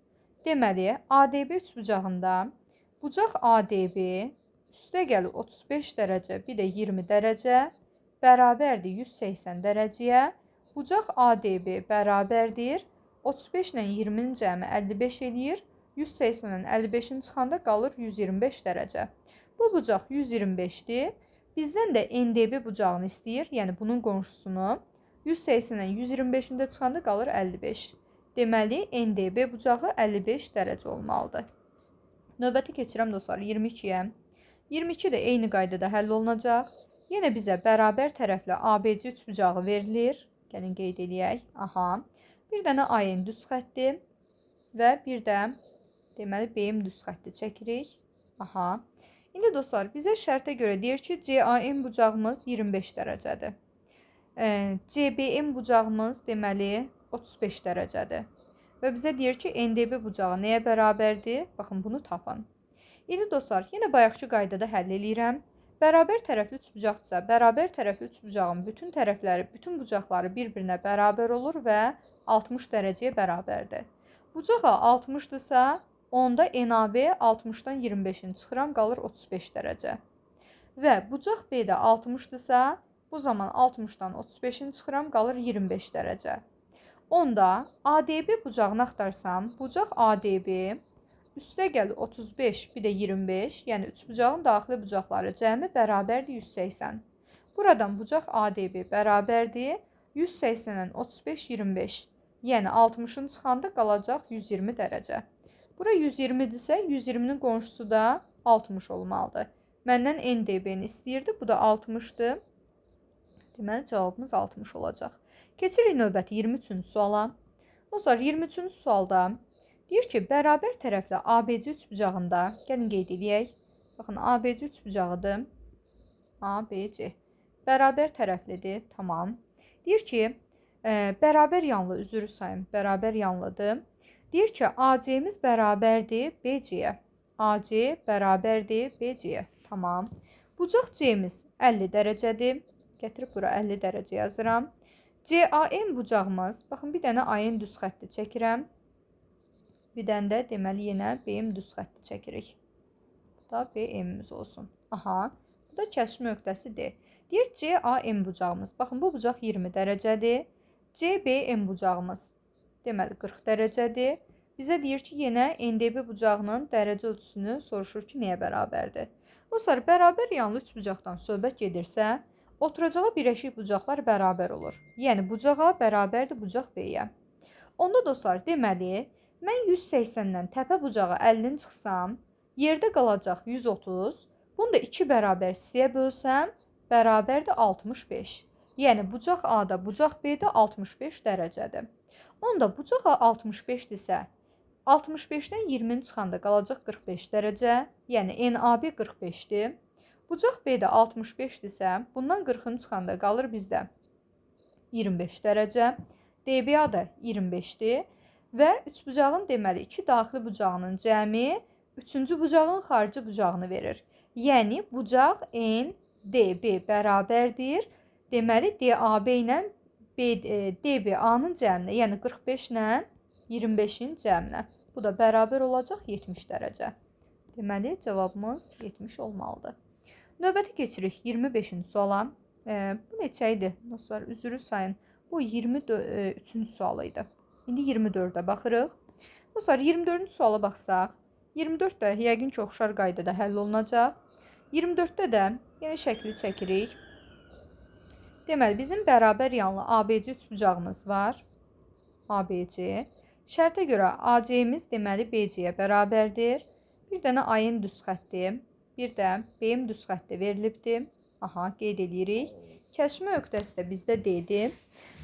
S1: deməli, ADB üçbucağında bucaq ADB üstə gəlir 35 dərəcə, bir də 20 dərəcə bərabərdir 180 dərəcəyə. Bucaq ADB bərabərdir 35 ilə 20-nin cəmi 55 eləyir. 180-dən 55-in çıxanda qalır 125 dərəcə. Bu bucaq 125-dir. Bizdən də NDB bucağını istəyir, yəni bunun qonşusunu. 180-dən 125-in də çıxanda qalır 55. Deməli, NDB bucağı 55 dərəcə olmalıdır. Növbəti keçirəm dostlar 22-yə. 22 də eyni qaydada həll olunacaq. Yenə bizə bərabər tərəfli ABC üçbucağı verilir. Gəlin qeyd eləyək. Aha. Bir dənə AN düz xətti və bir də deməli BM düz xətti çəkirik. Aha. İndi dostlar, bizə şərtə görə deyir ki, CAM bucağımız 25 dərəcədir. CBM bucağımız deməli 35 dərəcədir. Və bizə deyir ki, NDB bucağı nəyə bərabərdir? Baxın, bunu tapın. İndi dostlar, yenə bayaqki qaydada həll eləyirəm. Bərabər tərəfli üçbucaqdırsa, bərabər tərəfli üçbucağın bütün tərəfləri, bütün bucaqları bir-birinə bərabər olur və 60 dərəcəyə bərabərdir. Bucaq A 60-dırsa, onda NAB 60-dan 25-ini çıxıram, qalır 35 dərəcə. Və bucaq B də 60-dırsa, bu zaman 60-dan 35-ini çıxıram, qalır 25 dərəcə. Onda ADB bucağını axtarsam, bucaq ADB üstə gəlir 35, bir də 25, yəni üçbucağın daxili bucaqları cəmi bərabərdir 180. Buradan bucaq ADB bərabərdir 180-dən 35, 25, yəni 60-ın çıxanda qalacaq 120 dərəcə. Bura 120-dirsə, 120-nin qonşusu da 60 olmalıdır. Məndən NDB-ni istəyirdi, bu da 60-dır. Deməli, cavabımız 60 olacaq. Keçirik növbəti 23-cü suala. Dostlar, 23-cü sualda deyir ki, bərabər tərəfli ABC üçbucağında, gəlin qeyd eləyək. Baxın, ABC üçbucağıdır. ABC. Bərabər tərəflidir, tamam. Deyir ki, bərabər yanlı, üzr sayım, bərabər yanlıdır. Deyir ki, AC-miz bərabərdir BC-yə. AC bərabərdir BC-yə. Tamam. Bucaq C-miz 50 dərəcədir. Gətirib bura 50 dərəcə yazıram. CAM bucağımız, baxın bir dənə AN düz xətti çəkirəm. Bir dənə də deməli yenə BM düz xətti çəkirik. Bu da BM-imiz olsun. Aha, bu da kəsişmə nöqtəsi D. Deyir CAM bucağımız, baxın bu bucaq 20 dərəcədir. CBM bucağımız deməli 40 dərəcədir. Bizə deyir ki, yenə NDB bucağının dərəcə ölçüsünü soruşur ki, nəyə bərabərdir? Dostlar, bərabər yanlı üçbucaqdan söhbət gedirsə, oturacağa birləşik bucaqlar bərabər olur. Yəni, bucaq A bərabərdir bucaq B-yə. Onda dostlar, deməli, mən 180-dən təpə bucağı 50-ni çıxsam, yerdə qalacaq 130, bunu da 2 bərabər hissəyə bölsəm, bərabərdir 65. Yəni, bucaq A-da, bucaq B-də 65 dərəcədir. Onda bucaq A 65-dirsə, 65-dən 20-ni çıxanda qalacaq 45 dərəcə, yəni NAB 45-dir. Bucaq B-də 65-dirsə, bundan 40-ını çıxanda qalır bizdə 25 dərəcə. DBA da 25-dir və üçbucağın deməli iki daxili bucağının cəmi üçüncü bucağın xarici bucağını verir. Yəni bucaq NDB bərabərdir. Deməli DAB ilə DBA-nın cəminə, yəni 45 ilə 25-in cəminə. Bu da bərabər olacaq 70 dərəcə. Deməli cavabımız 70 olmalıdır. Növbəti keçirik 25-ci suala. Bu neçə idi? Dostlar, üzrü sayın. Bu 23-cü sual idi. İndi 24-ə baxırıq. Dostlar, 24-cü suala baxsaq, 24 də yəqin ki, oxşar qaydada həll olunacaq. 24-də də yenə şəkli çəkirik. Deməli, bizim bərabər yanlı ABC üçbucağımız var. ABC. Şərtə görə AC-miz deməli BC-yə bərabərdir. Bir dənə AN düz xətti, bir də BM düz xətti verilibdir. Aha, qeyd eləyirik. Kəsişmə nöqtəsi də bizdə D-dir.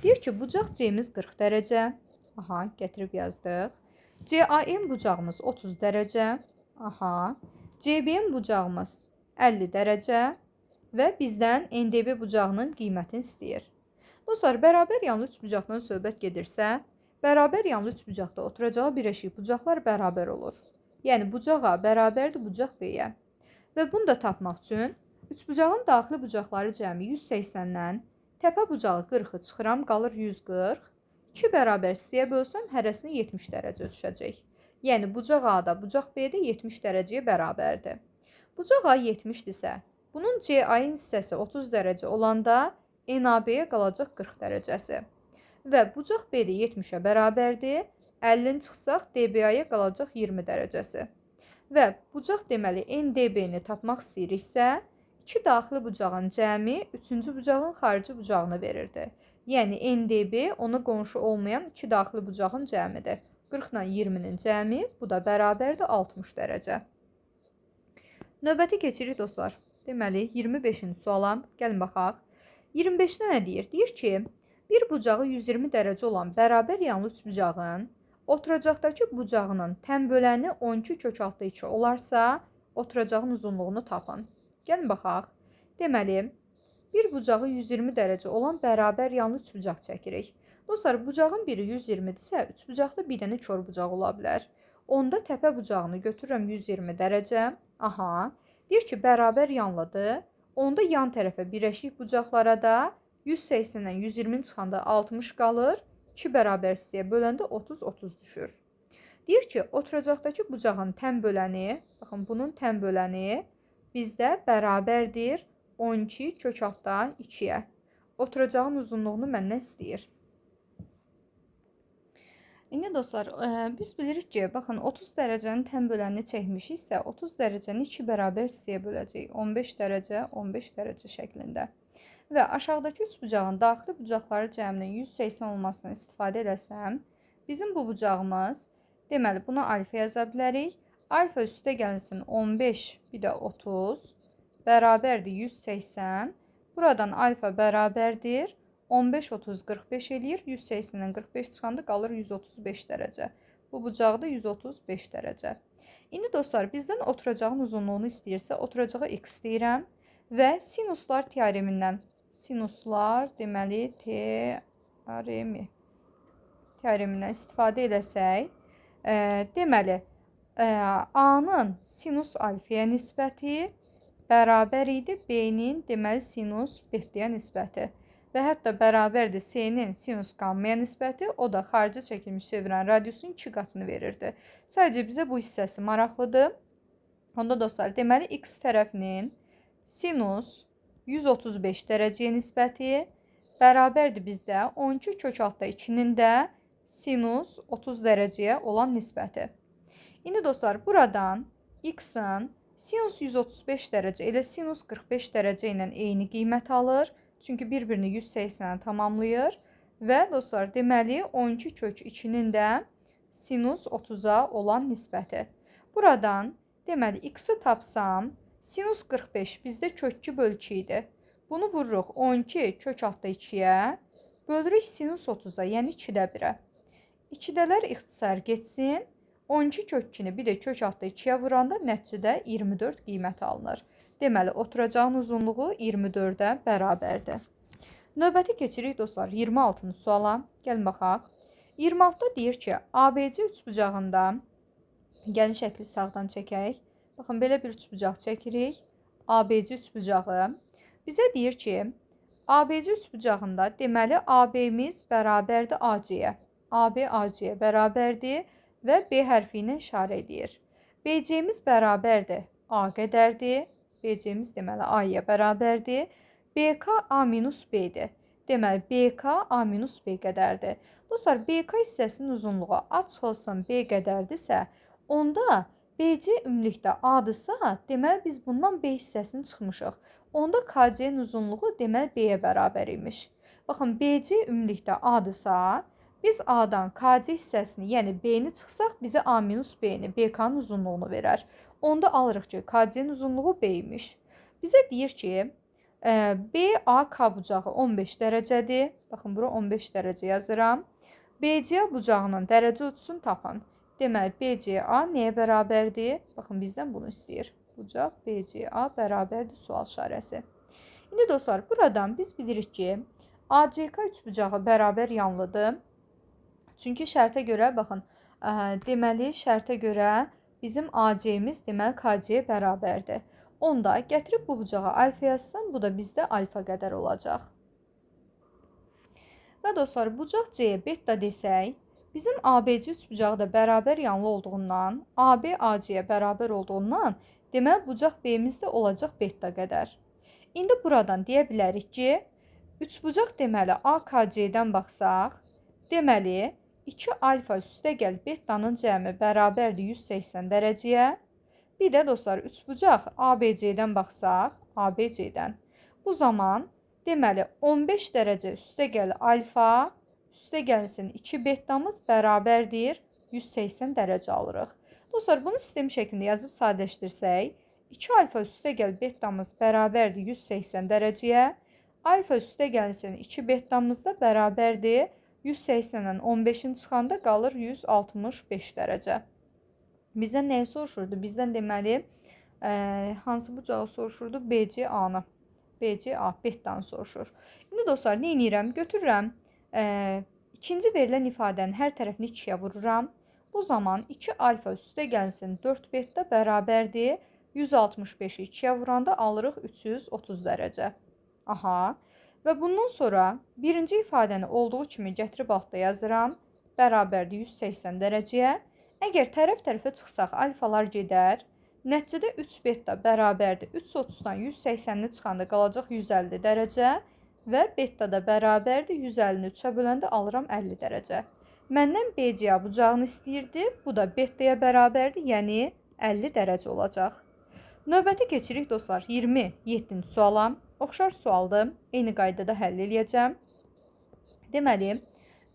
S1: Deyir ki, bucaq C-miz 40 dərəcə. Aha, gətirib yazdıq. CAM bucağımız 30 dərəcə. Aha. CBM bucağımız 50 dərəcə və bizdən NDB bucağının qiymətini istəyir. Dostlar, bərabər yanlı üçbucaqdan söhbət gedirsə, bərabər yanlı üçbucaqda oturacağı birləşik bucaqlar bərabər olur. Yəni, bucaq A bərabərdir bucaq B-yə. Və bunu da tapmaq üçün üçbucağın daxili bucaqları cəmi 180-dən təpə bucağı 40-ı çıxıram, qalır 140. 2 bərabər hissəyə bölsəm, hərəsini 70 dərəcə düşəcək. Yəni, bucaq A-da, bucaq B-də 70 dərəcəyə bərabərdir. Bucaq A 70-dirsə, bunun CA-ın hissəsi 30 dərəcə olanda NAB-yə qalacaq 40 dərəcəsi. Və bucaq B-də 70-ə bərabərdir. 50-ni çıxsaq, DBA-ya qalacaq 20 dərəcəsi. Və bucaq deməli NDB-ni tapmaq istəyiriksə, iki daxili bucağın cəmi üçüncü bucağın xarici bucağını verirdi. Yəni NDB ona qonşu olmayan iki daxili bucağın cəmidir. 40 ilə 20-nin cəmi, bu da bərabərdir 60 dərəcə. Növbəti keçirik dostlar. Deməli 25-ci suala gəlin baxaq. 25-də nə deyir? Deyir ki, bir bucağı 120 dərəcə olan bərabər yanlı üçbucağın oturacaqdakı bucağının tən böləni 12 kök altda 2 olarsa, oturacağın uzunluğunu tapın. Gəlin baxaq. Deməli, bir bucağı 120 dərəcə olan bərabər yanlı üçbucaq çəkirik. Dostlar, bucağın biri 120-dirsə, üçbucaqda bir dənə kor bucaq ola bilər. Onda təpə bucağını götürürəm 120 dərəcə. Aha, deyir ki, bərabər yanlıdır. Onda yan tərəfə birləşik bucaqlara da 180-dən 120 çıxanda 60 qalır. 2 bərabər hissəyə böləndə 30-30 düşür. Deyir ki, oturacaqdakı bucağın tən böləni, baxın bunun tən böləni bizdə bərabərdir 12 kök altda 2-yə. Oturacağın uzunluğunu məndən istəyir. İndi dostlar, biz bilirik ki, baxın 30 dərəcənin tən bölənini çəkmişiksə, 30 dərəcəni 2 bərabər hissəyə böləcəyik. 15 dərəcə, 15 dərəcə şəklində. Və aşağıdakı üçbucağın daxili bucaqları cəminin 180 olmasını istifadə eləsəm, bizim bu bucağımız, deməli buna alfa yaza bilərik. Alfa üstə gəlinsin 15, bir də 30 bərabərdir 180. Buradan alfa bərabərdir 15, 30, 45 eləyir. 180-dən 45 çıxanda qalır 135 dərəcə. Bu bucağı da 135 dərəcə. İndi dostlar, bizdən oturacağın uzunluğunu istəyirsə, oturacağa x deyirəm və sinuslar teoremindən, sinuslar deməli teoremindən istifadə eləsək, Deməli, A-nın sinus alfaya nisbəti bərabər idi B-nin, deməli, sinus betaya nisbəti. Və hətta bərabərdir C-nin sinus qammaya nisbəti, o da xaricə çəkilmiş çevirən radiusun 2 qatını verirdi. Sadəcə bizə bu hissəsi maraqlıdır. Onda dostlar, deməli, X tərəfinin sinus 135 dərəcəyə nisbəti bərabərdir bizdə 12 kök altda 2-nin də sinus 30 dərəcəyə olan nisbəti. İndi dostlar, buradan X-in sinus 135 dərəcə elə sinus 45 dərəcə ilə eyni qiymət alır. Çünki bir-birini 180-ə tamamlayır. Və dostlar, deməli 12 kök 2-nin də sinus 30-a olan nisbəti. Buradan deməli X-i tapsam, sinus 45 bizdə kök 2 bölü 2 idi. Bunu vururuq 12 kök altda 2-yə, bölürük sinus 30-a, yəni 2-də 1-ə. 2-dələr ixtisar getsin. 12 kök 2-ni bir də kök altda 2-yə vuranda nəticədə 24 qiyməti alınır. Deməli, oturacağın uzunluğu 24-ə bərabərdir. Növbəti keçirik dostlar 26-cı suala. Gəlin baxaq. 26-da deyir ki, ABC üçbucağında, gəlin şəkli sağdan çəkək. Baxın, belə bir üçbucaq çəkirik. ABC üçbucağı. Bizə deyir ki, ABC üçbucağında deməli AB-miz bərabərdir AC-yə. AB AC-yə bərabərdir və B hərfi ilə işarə edir. BC-miz bərabərdir A qədərdir. BC-miz deməli A-ya bərabərdir. BK A minus B-dir. Deməli, BK A minus B qədərdir. Dostlar, BK hissəsinin uzunluğu A çıxılsın B qədərdirsə, onda BC ümumilikdə A-dırsa, deməli, biz bundan B hissəsini çıxmışıq. Onda KC-nin uzunluğu deməli, B-yə bərabər imiş. Baxın, BC ümumilikdə A-dırsa, biz A-dan KC hissəsini, yəni B-ni çıxsaq, bizə A minus B-ni, BK-nın uzunluğunu verər. Onda alırıq ki, KC-nin uzunluğu B imiş. Bizə deyir ki, BAK bucağı 15 dərəcədir. Baxın, bura 15 dərəcə yazıram. BCA bucağının dərəcə ölçüsünü tapın. Deməli, BCA nəyə bərabərdir? Baxın, bizdən bunu istəyir. Bucaq BCA bərabərdir sual işarəsi. İndi dostlar, buradan biz bilirik ki, ACK üçbucağı bərabər yanlıdır. Çünki şərtə görə, baxın, deməli, şərtə görə bizim AC-miz deməli KC-yə bərabərdir. Onda gətirib bu bucağa alfa yazsam, bu da bizdə alfa qədər olacaq. Və dostlar, bucaq C-yə beta desək, bizim ABC üçbucağı da bərabər yanlı olduğundan, AB AC-yə bərabər olduğundan, deməli bucaq B-miz də olacaq beta qədər. İndi buradan deyə bilərik ki, üçbucaq deməli AKC-dən baxsaq, deməli 2 alfa üstəgəl betanın cəmi bərabərdir 180 dərəcəyə. Bir də dostlar, üçbucaq ABC-dən baxsaq, ABC-dən. Bu zaman deməli 15 dərəcə üstəgəl alfa üstəgəlsin 2 betamız bərabərdir 180 dərəcə alırıq. Dostlar, bunu sistem şəklində yazıb sadələşdirsək, 2 alfa üstəgəl betamız bərabərdir 180 dərəcəyə. Alfa üstəgəlsin 2 betamız da bərabərdir 180-dən 15-in çıxanda qalır 165 dərəcə. Bizdən nəyi soruşurdu? Bizdən deməli, hansı bucağı soruşurdu? BCA-nı. BCA, betanı soruşur. İndi dostlar, nə edirəm? Götürürəm. İkinci verilən ifadənin hər tərəfini 2-yə vururam. Bu zaman 2 alfa üstə gəlsin 4 beta bərabərdir. 165-i 2-yə vuranda alırıq 330 dərəcə. Aha. Və bundan sonra birinci ifadəni olduğu kimi gətirib altda yazıram. Bərabərdir 180 dərəcəyə. Əgər tərəf-tərəfə çıxsaq, alfalar gedər. Nəticədə 3 beta bərabərdir 330-dan 180-ni çıxanda qalacaq 150 dərəcə və beta da bərabərdir 150-ni 3-ə böləndə alıram 50 dərəcə. Məndən BCA bucağını istəyirdi. Bu da betaya bərabərdir, yəni 50 dərəcə olacaq. Növbəti keçirik dostlar 27-ci suala. Oxşar sualdır. Eyni qaydada həll eləyəcəm. Deməli,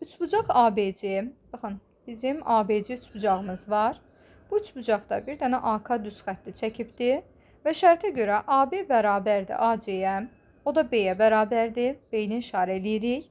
S1: üçbucaq ABC, baxın, bizim ABC üçbucağımız var. Bu üçbucaqda bir dənə AK düz xətti çəkibdi və şərtə görə AB bərabərdir AC-yə, o da B-yə bərabərdir. B-ni işarə eləyirik.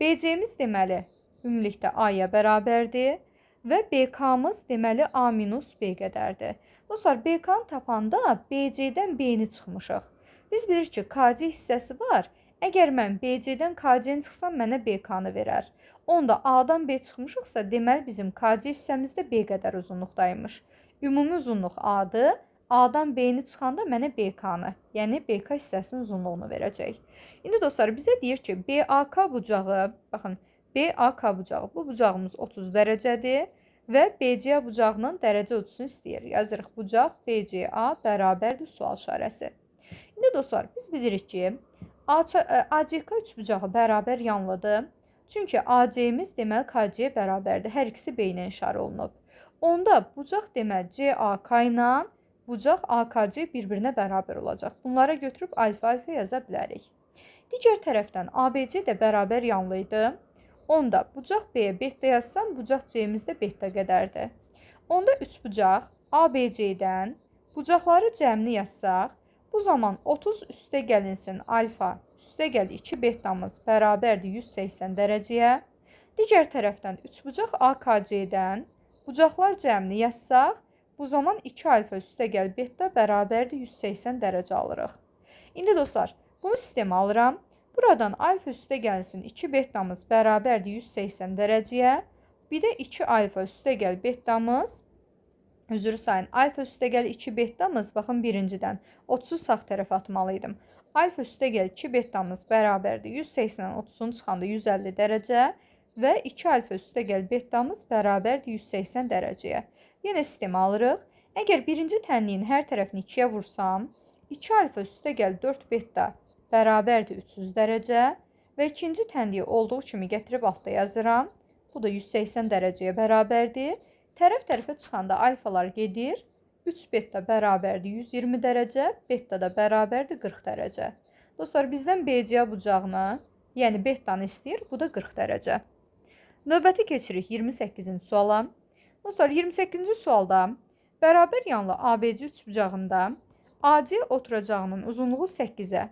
S1: BC-miz deməli, ümumilikdə A-ya bərabərdir və BK-mız deməli A minus B qədərdir. Dostlar, BK-nı tapanda BC-dən B-ni çıxmışıq. Biz bilirik ki, KC hissəsi var. Əgər mən BC-dən KC-ni çıxsam, mənə BK-nı verər. Onda A-dan B çıxmışıqsa, deməli bizim KC hissəmiz də B qədər uzunluqdaymış. Ümumi uzunluq A-dır. A-dan B-ni çıxanda mənə BK-nı, yəni BK hissəsinin uzunluğunu verəcək. İndi dostlar, bizə deyir ki, BAK bucağı, baxın, BAK bucağı, bu bucağımız 30 dərəcədir və BCA bucağının dərəcə ölçüsünü istəyir. Yazırıq, bucaq BCA bərabərdir sual işarəsi. İndi dostlar, biz bilirik ki, ACK üçbucağı bərabər yanlıdır. Çünki AC-miz deməli KC-yə bərabərdir. Hər ikisi B ilə işarə olunub. Onda bucaq deməli CAK ilə bucaq AKC bir-birinə bərabər olacaq. Bunlara götürüb alfa-alfa yaza bilərik. Digər tərəfdən ABC də bərabər yanlı idi. Onda bucaq B-yə beta yazsam, bucaq C-miz də beta qədərdir. Onda üçbucaq ABC-dən bucaqları cəmini yazsaq, bu zaman 30 üstə gəlinsin alfa, üstə gəl 2 betamız bərabərdir 180 dərəcəyə. Digər tərəfdən üçbucaq AKC-dən bucaqlar cəmini yazsaq, bu zaman 2 alfa üstə gəl beta bərabərdir 180 dərəcə alırıq. İndi dostlar, bunu sistemə alıram. Buradan alfa üstə gəlsin 2 betamız bərabərdir 180 dərəcəyə. Bir də 2 alfa üstə gəl betamız, üzr sayın, alfa üstə gəl 2 betamız, baxın birincidən 30-u sağ tərəfə atmalıydım. Alfa üstə gəl 2 betamız bərabərdir 180-dən 30-un çıxanda 150 dərəcə və 2 alfa üstə gəl betamız bərabərdir 180 dərəcəyə. Yenə sistemi alırıq. Əgər birinci tənliyin hər tərəfini 2-yə vursam, 2 alfa üstə gəl 4 beta bərabərdir 300 dərəcə və ikinci tənliyi olduğu kimi gətirib altda yazıram. Bu da 180 dərəcəyə bərabərdir. Tərəf tərəfə çıxanda alfalar gedir. 3 beta bərabərdir 120 dərəcə, beta da bərabərdir 40 dərəcə. Dostlar, bizdən BCA bucağını, yəni betanı istəyir, bu da 40 dərəcə. Növbəti keçirik 28-ci suala. Dostlar, 28-ci sualda bərabər yanlı ABC üçbucağında AC oturacağının uzunluğu 8-ə,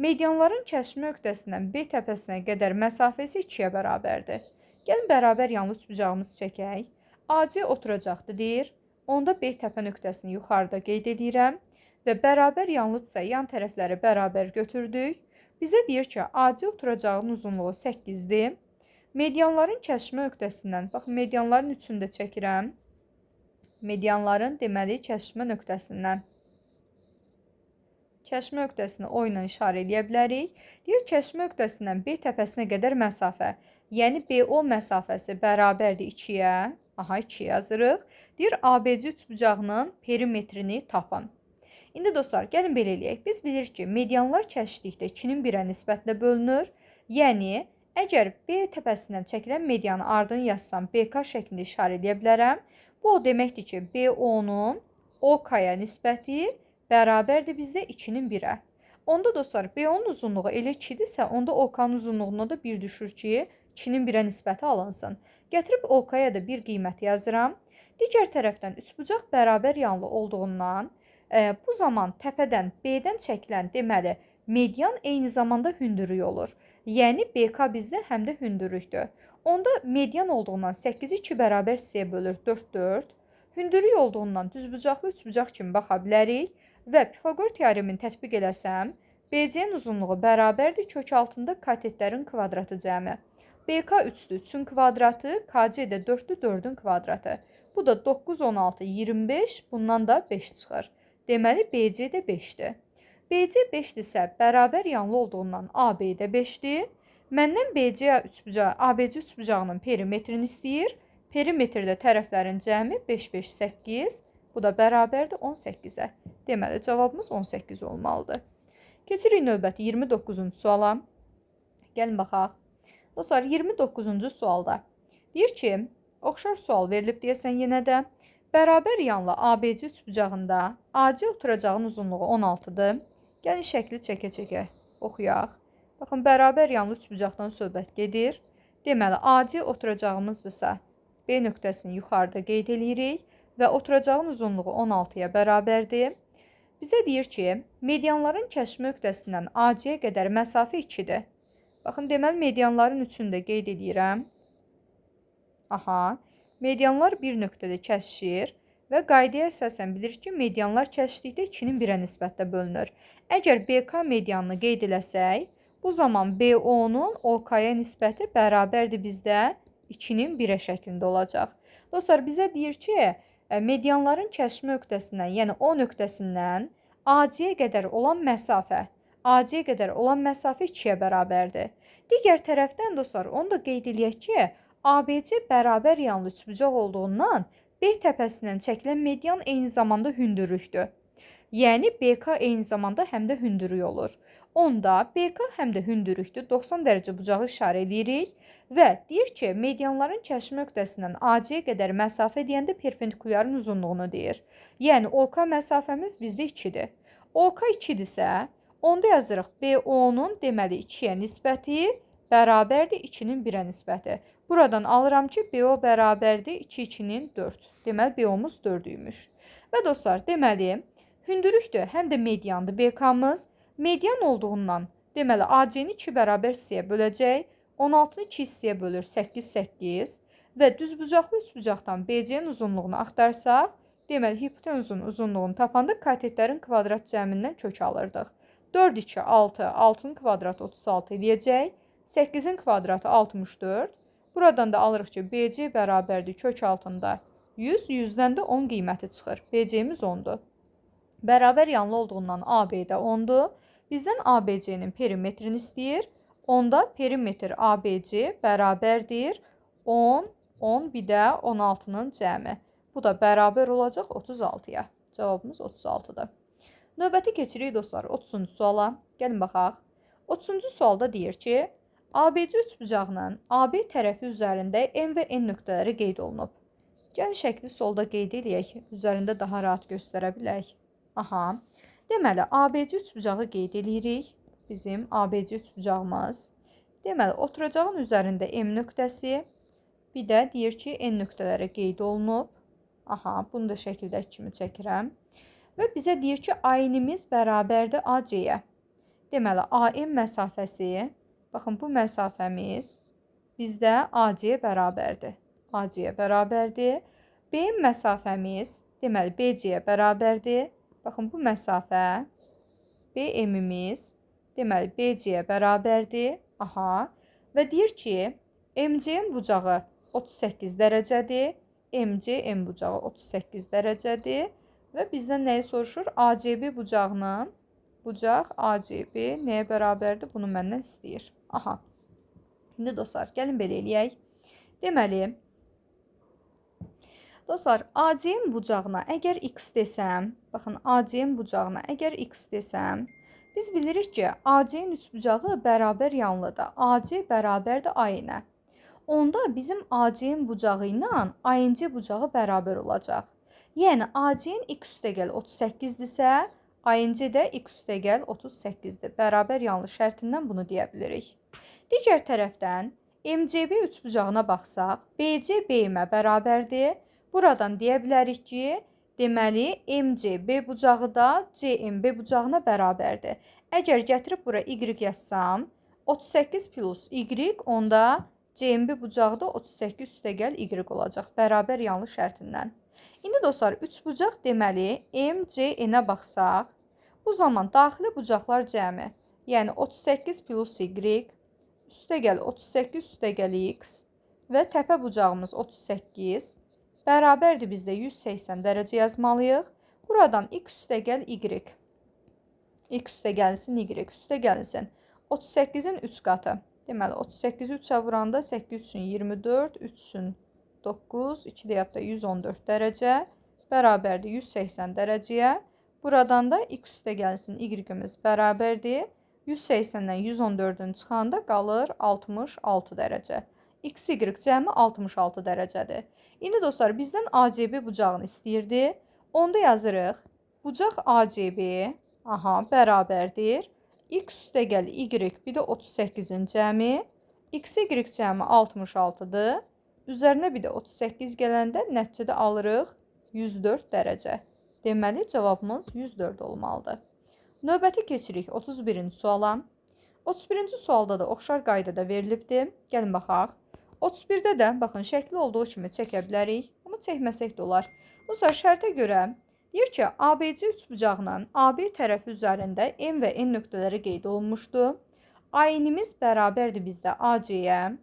S1: medianların kəsişmə nöqtəsindən B təpəsinə qədər məsafəsi 2-yə bərabərdir. Gəlin bərabər yanlı üçbucağımızı çəkək. AC oturacaqdır deyir. Onda B təpə nöqtəsini yuxarıda qeyd edirəm və bərabər yanlıdırsa yan tərəfləri bərabər götürdük. Bizə deyir ki, AC oturacağının uzunluğu 8-dir. Medianların kəsişmə nöqtəsindən, baxın medianların üçünü də çəkirəm. Medianların deməli kəsişmə nöqtəsindən. Kəsişmə nöqtəsini O ilə işarə eləyə bilərik. Deyir, kəsişmə nöqtəsindən B təpəsinə qədər məsafə, yəni BO məsafəsi bərabərdir 2-yə. Aha, 2 yazırıq. Deyir, ABC üçbucağının perimetrini tapın. İndi dostlar, gəlin belə eləyək. Biz bilirik ki, medianlar kəsişdikdə 2-nin 1-ə nisbətlə bölünür. Yəni, əgər B təpəsindən çəkilən medianı ardını yazsam, BK şəklində işarə edə bilərəm. Bu o deməkdir ki, BO-nun OK-ya nisbəti bərabərdir bizdə 2-nin 1-ə. Onda dostlar, BO-nun uzunluğu elə 2-dirsə, onda OK-nın uzunluğuna da 1 düşür ki, 2-nin 1-ə nisbəti alınsın. Gətirib OK-ya da bir qiymət yazıram. Digər tərəfdən üçbucaq bərabər yanlı olduğundan, bu zaman təpədən B-dən çəkilən deməli median eyni zamanda hündürlük olur. Yəni BK bizdə həm də hündürlükdür. Onda median olduğundan 8-i 2 bərabər hissəyə bölür 4, 4. Hündürlük olduğundan düzbucaqlı üçbucaq kimi baxa bilərik və Pifaqor teoremini tətbiq eləsəm, BC-nin uzunluğu bərabərdir kök altında katetlərin kvadratı cəmi. BK 3-dür, 3-ün kvadratı, KC də 4-dür, 4-ün kvadratı. Bu da 9, 16, 25, bundan da 5 çıxır. Deməli, BC də 5-dir. BC 5-dirsə, bərabər yanlı olduğundan AB də 5-dir. Məndən BC üçbucağı, ABC üçbucağının perimetrini istəyir. Perimetrdə tərəflərin cəmi 5, 5, 8. Bu da bərabərdir 18-ə. Deməli, cavabımız 18 olmalıdır. Keçirik növbəti 29-cu suala. Gəlin baxaq. Dostlar, 29-cu sualda deyir ki, oxşar sual verilib deyəsən yenə də. Bərabər yanlı ABC üçbucağında AC oturacağın uzunluğu 16-dır. Gəlin şəkli çəkə-çəkə oxuyaq. Baxın, bərabər yanlı üçbucaqdan söhbət gedir. Deməli, AC oturacağımızdırsa, B nöqtəsini yuxarıda qeyd eləyirik və oturacağın uzunluğu 16-ya bərabərdir. Bizə deyir ki, medianların kəsişmə nöqtəsindən AC-yə qədər məsafə 2-dir. Baxın, deməli, medianların üçünü də qeyd eləyirəm. Aha, medianlar bir nöqtədə kəsişir və qaydaya əsasən bilirik ki, medianlar kəsişdikdə 2-nin 1-ə nisbətdə bölünür. Əgər BK medianını qeyd eləsək, bu Bu zaman BO-nun OK-ya nisbəti bərabərdir bizdə 2-nin 1-ə şəklində olacaq. Dostlar, bizə deyir ki, medianların kəsişmə nöqtəsindən, yəni O nöqtəsindən AC-yə qədər olan məsafə, AC-yə qədər olan məsafə 2-yə bərabərdir. Digər tərəfdən dostlar, onu da qeyd eləyək ki, ABC bərabər yanlı üçbucaq olduğundan B təpəsindən çəkilən median eyni zamanda hündürlükdür. Yəni BK eyni zamanda həm də hündürlük olur. Onda BK həm də hündürlükdür. 90 dərəcə bucağı işarə eləyirik və deyir ki, medianların kəsişmə nöqtəsindən AC-yə qədər məsafə deyəndə perpendikulyarın uzunluğunu deyir. Yəni OK məsafəmiz bizdə 2-dir. OK 2-dirsə, onda yazırıq BO-nun deməli 2-yə nisbəti bərabərdir 2-nin 1-ə nisbəti. Buradan alıram ki, BO bərabərdir 2, 2-nin 4. Deməli, BO-muz 4 imiş. Və dostlar, deməli, hündürlükdür, həm də mediandır BK-mız. Median olduğundan, deməli, AC-ni 2 bərabər hissəyə böləcək. 16-nı 2 hissəyə bölür, 8, 8. Və düzbucaqlı üçbucaqdan BC-nin uzunluğunu axtarsaq, deməli, hipotenuzun uzunluğunu tapanda katetlərin kvadrat cəmindən kök alırdıq. 4, 2, 6, 6-nın kvadratı 36 eləyəcək. 8-in kvadratı 64. Buradan da alırıq ki, BC bərabərdir kök altında 100, 100-dən də 10 qiyməti çıxır. BC-miz 10-dur. Bərabər yanlı olduğundan AB də 10-dur. Bizdən ABC-nin perimetrini istəyir. Onda perimetr ABC bərabərdir 10, 10 bir də 16-nın cəmi. Bu da bərabər olacaq 36-ya. Cavabımız 36-dır. Növbəti keçirik dostlar 30-cu suala. Gəlin baxaq. 30-cu sualda deyir ki, ABC üçbucağının AB tərəfi üzərində M və N nöqtələri qeyd olunub. Gəlin şəkli solda qeyd eləyək, üzərində daha rahat göstərə bilək. Aha. Deməli, ABC üçbucağı qeyd eləyirik. Bizim ABC üçbucağımız. Deməli, oturacağın üzərində M nöqtəsi, bir də deyir ki, N nöqtələri qeyd olunub. Aha, bunu da şəkildəki kimi çəkirəm. Və bizə deyir ki, AN-imiz bərabərdir AC-yə. Deməli, AM məsafəsi, baxın, bu məsafəmiz bizdə AC-yə bərabərdir. AC-yə bərabərdir. BM məsafəmiz, deməli, BC-yə bərabərdir. Baxın, bu məsafə BM-imiz, deməli, BC-yə bərabərdir. Aha. Və deyir ki, MCM bucağı 38 dərəcədir. MCM bucağı 38 dərəcədir. Və bizdən nəyi soruşur? ACB bucağının, bucaq ACB nəyə bərabərdir? Bunu məndən istəyir. Aha. İndi dostlar, gəlin belə eləyək. Deməli, dostlar, ACM bucağına əgər x desəm, baxın, ACM bucağına əgər x desəm, biz bilirik ki, AC-nin üçbucağı bərabər yanlıdır. AC bərabərdir AN-ə. Onda bizim ACM bucağı ilə ANC bucağı bərabər olacaq. Yəni, AC-nin x üstəgəl 38-dirsə, ANC də x üstəgəl 38-dir. Bərabər yanlı şərtindən bunu deyə bilirik. Digər tərəfdən MCB üçbucağına baxsaq, BC BM-ə bərabərdir. Buradan deyə bilərik ki, deməli, MCB bucağı da CMB bucağına bərabərdir. Əgər gətirib bura Y yazsam, 38 plus Y, onda CMB bucağı da 38 üstəgəl Y olacaq. Bərabər yanlı şərtindən. İndi dostlar, üçbucaq deməli, MCN-ə baxsaq, bu zaman daxili bucaqlar cəmi, yəni 38 plus Y, üstəgəl 38 üstəgəl X və təpə bucağımız 38, bərabərdir bizdə 180 dərəcə yazmalıyıq. Buradan x üstəgəl y, x üstəgəlsin, y üstəgəlsin. 38-in 3 qatı. Deməli, 38-i 3-ə vuranda 8 üçün 24, 3 üçün 9, 2 də yadda 114 dərəcə bərabərdir 180 dərəcəyə. Buradan da x üstəgəlsin, y-imiz bərabərdir. 180-dən 114-ün çıxanda qalır 66 dərəcə. X, Y cəmi 66 dərəcədir. İndi dostlar, bizdən ACB bucağını istəyirdi. Onda yazırıq. Bucaq ACB, aha, bərabərdir. X üstəgəl Y bir də 38-in cəmi. X, Y cəmi 66-dır. Üzərinə bir də 38 gələndə nəticədə alırıq 104 dərəcə. Deməli, cavabımız 104 olmalıdır. Növbəti keçirik 31-ci suala. 31-ci sualda da oxşar qaydada verilibdir. Gəlin baxaq. 31-də də baxın şəkli olduğu kimi çəkə bilərik, amma çəkməsək də olar. Dostlar, şərtə görə deyir ki, ABC üçbucağının AB tərəfi üzərində M və N nöqtələri qeyd olunmuşdu. AN-imiz bərabərdir bizdə AC-yə,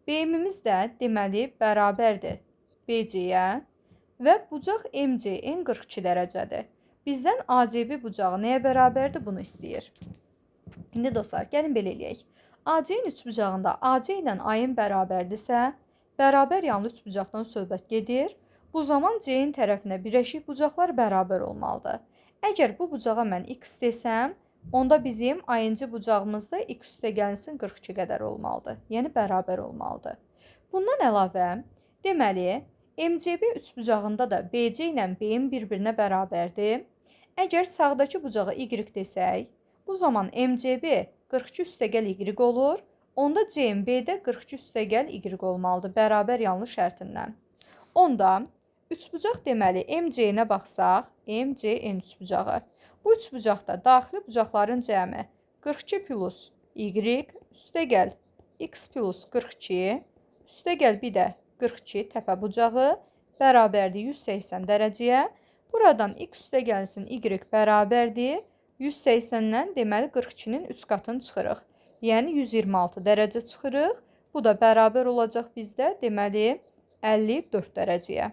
S1: BM-imiz də deməli bərabərdir BC-yə və bucaq MCN 42 dərəcədir. Bizdən ACB bucağı nəyə bərabərdir, bunu istəyir. İndi dostlar, gəlin belə eləyək. ACN üçbucağında AC ilə AN bərabərdirsə, bərabər yanlı üçbucaqdan söhbət gedir. Bu zaman C-nin tərəfinə birləşik bucaqlar bərabər olmalıdır. Əgər bu bucağa mən x desəm, onda bizim ANC bucağımızda x üstə gəlsin 42 qədər olmalıdır. Yəni bərabər olmalıdır. Bundan əlavə, deməli, MCB üçbucağında da BC ilə BM bir-birinə bərabərdir. Əgər sağdakı bucağa y desək, bu zaman MCB 42 üstəgəl y olur. Onda CMB də 42 üstəgəl y olmalıdır bərabər yanlı şərtindən. Onda üçbucaq deməli MCN-ə baxsaq, MCN üçbucağı. Bu üçbucaqda daxili bucaqların cəmi 42 plus y üstəgəl x plus 42 üstəgəl bir də 42 təpə bucağı bərabərdir 180 dərəcəyə. Buradan x üstə gəlsin y bərabərdir 180-dən deməli 42-nin 3 qatını çıxırıq. Yəni 126 dərəcə çıxırıq. Bu da bərabər olacaq bizdə deməli 54 dərəcəyə.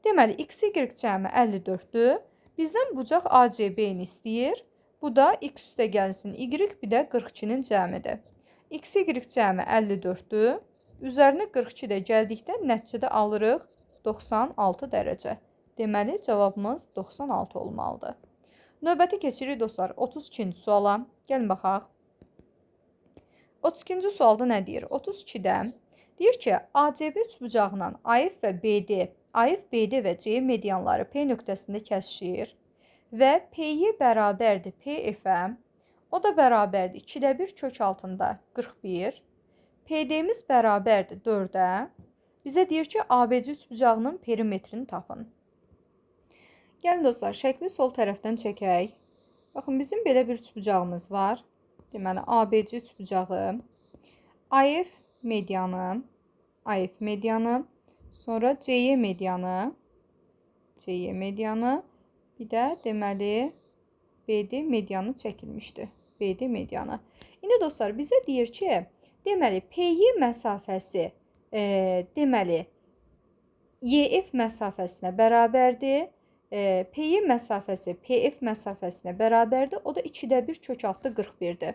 S1: Deməli x, y cəmi 54-dür. Bizdən bucaq ACB-ni istəyir. Bu da x üstə gəlsin y bir də 42-nin cəmidir. X, y cəmi 54-dür. Üzərinə 42 də gəldikdə nəticədə alırıq 96 dərəcə. Deməli cavabımız 96 olmalıdır. Növbəti keçirik dostlar 32-ci suala. Gəlin baxaq. 32-ci sualda nə deyir? 32-də deyir ki, ACB üçbucağından AF və BD, AF, BD və C medianları P nöqtəsində kəsişir və PY bərabərdir PF-ə, o da bərabərdir 2-də 1 kök altında 41. PD-miz bərabərdir 4-ə. Bizə deyir ki, ABC üçbucağının perimetrini tapın. Gəlin dostlar, şəkli sol tərəfdən çəkək. Baxın, bizim belə bir üçbucağımız var. Deməli, ABC üçbucağı, AF medianı, AF medianı, sonra CY medianı, CY medianı, bir də deməli, BD medianı çəkilmişdi. BD medianı. İndi dostlar, bizə deyir ki, deməli, PY məsafəsi, deməli, YF məsafəsinə bərabərdir. PY məsafəsi PF məsafəsinə bərabərdir. O da 2-də 1 kök altı 41-dir.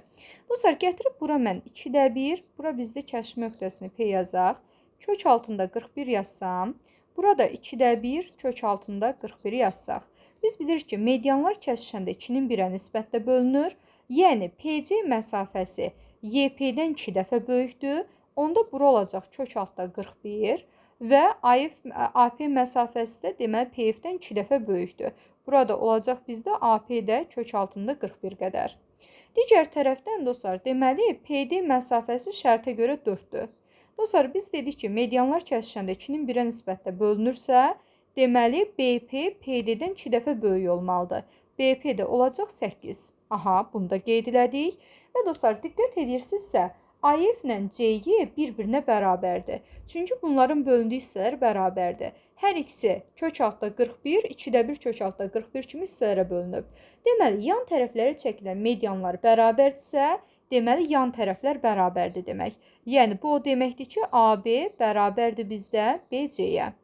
S1: Dostlar, gətirib bura mən 2-də 1, bura bizdə kəsişmə nöqtəsini P yazaq. Kök altında 41 yazsam, burada 2-də 1 kök altında 41 yazsaq. Biz bilirik ki, medianlar kəsişəndə 2-nin 1-ə nisbətdə bölünür. Yəni, PC məsafəsi YP-dən 2 dəfə böyükdür. Onda bura olacaq kök altda 41. Və AF, AP məsafəsi də deməli PF-dən 2 dəfə böyükdür. Burada olacaq bizdə AP də kök altında 41 qədər. Digər tərəfdən dostlar, deməli PD məsafəsi şərtə görə 4-dür. Dostlar, biz dedik ki, medianlar kəsişəndə 2-nin 1-ə nisbətdə bölünürsə, deməli BP PD-dən 2 dəfə böyük olmalıdır. BP də olacaq 8. Aha, bunu da qeyd elədik. Və dostlar, diqqət edirsinizsə, AF ilə CY bir-birinə bərabərdir. Çünki bunların bölündüyü hissələr bərabərdir. Hər ikisi kök altda 41, 2-də 1 kök altda 41 kimi hissələrə bölünüb. Deməli, yan tərəflərə çəkilən medianlar bərabərdirsə, deməli, yan tərəflər bərabərdir demək. Yəni, bu o deməkdir ki, AB bərabərdir bizdə BC-yə.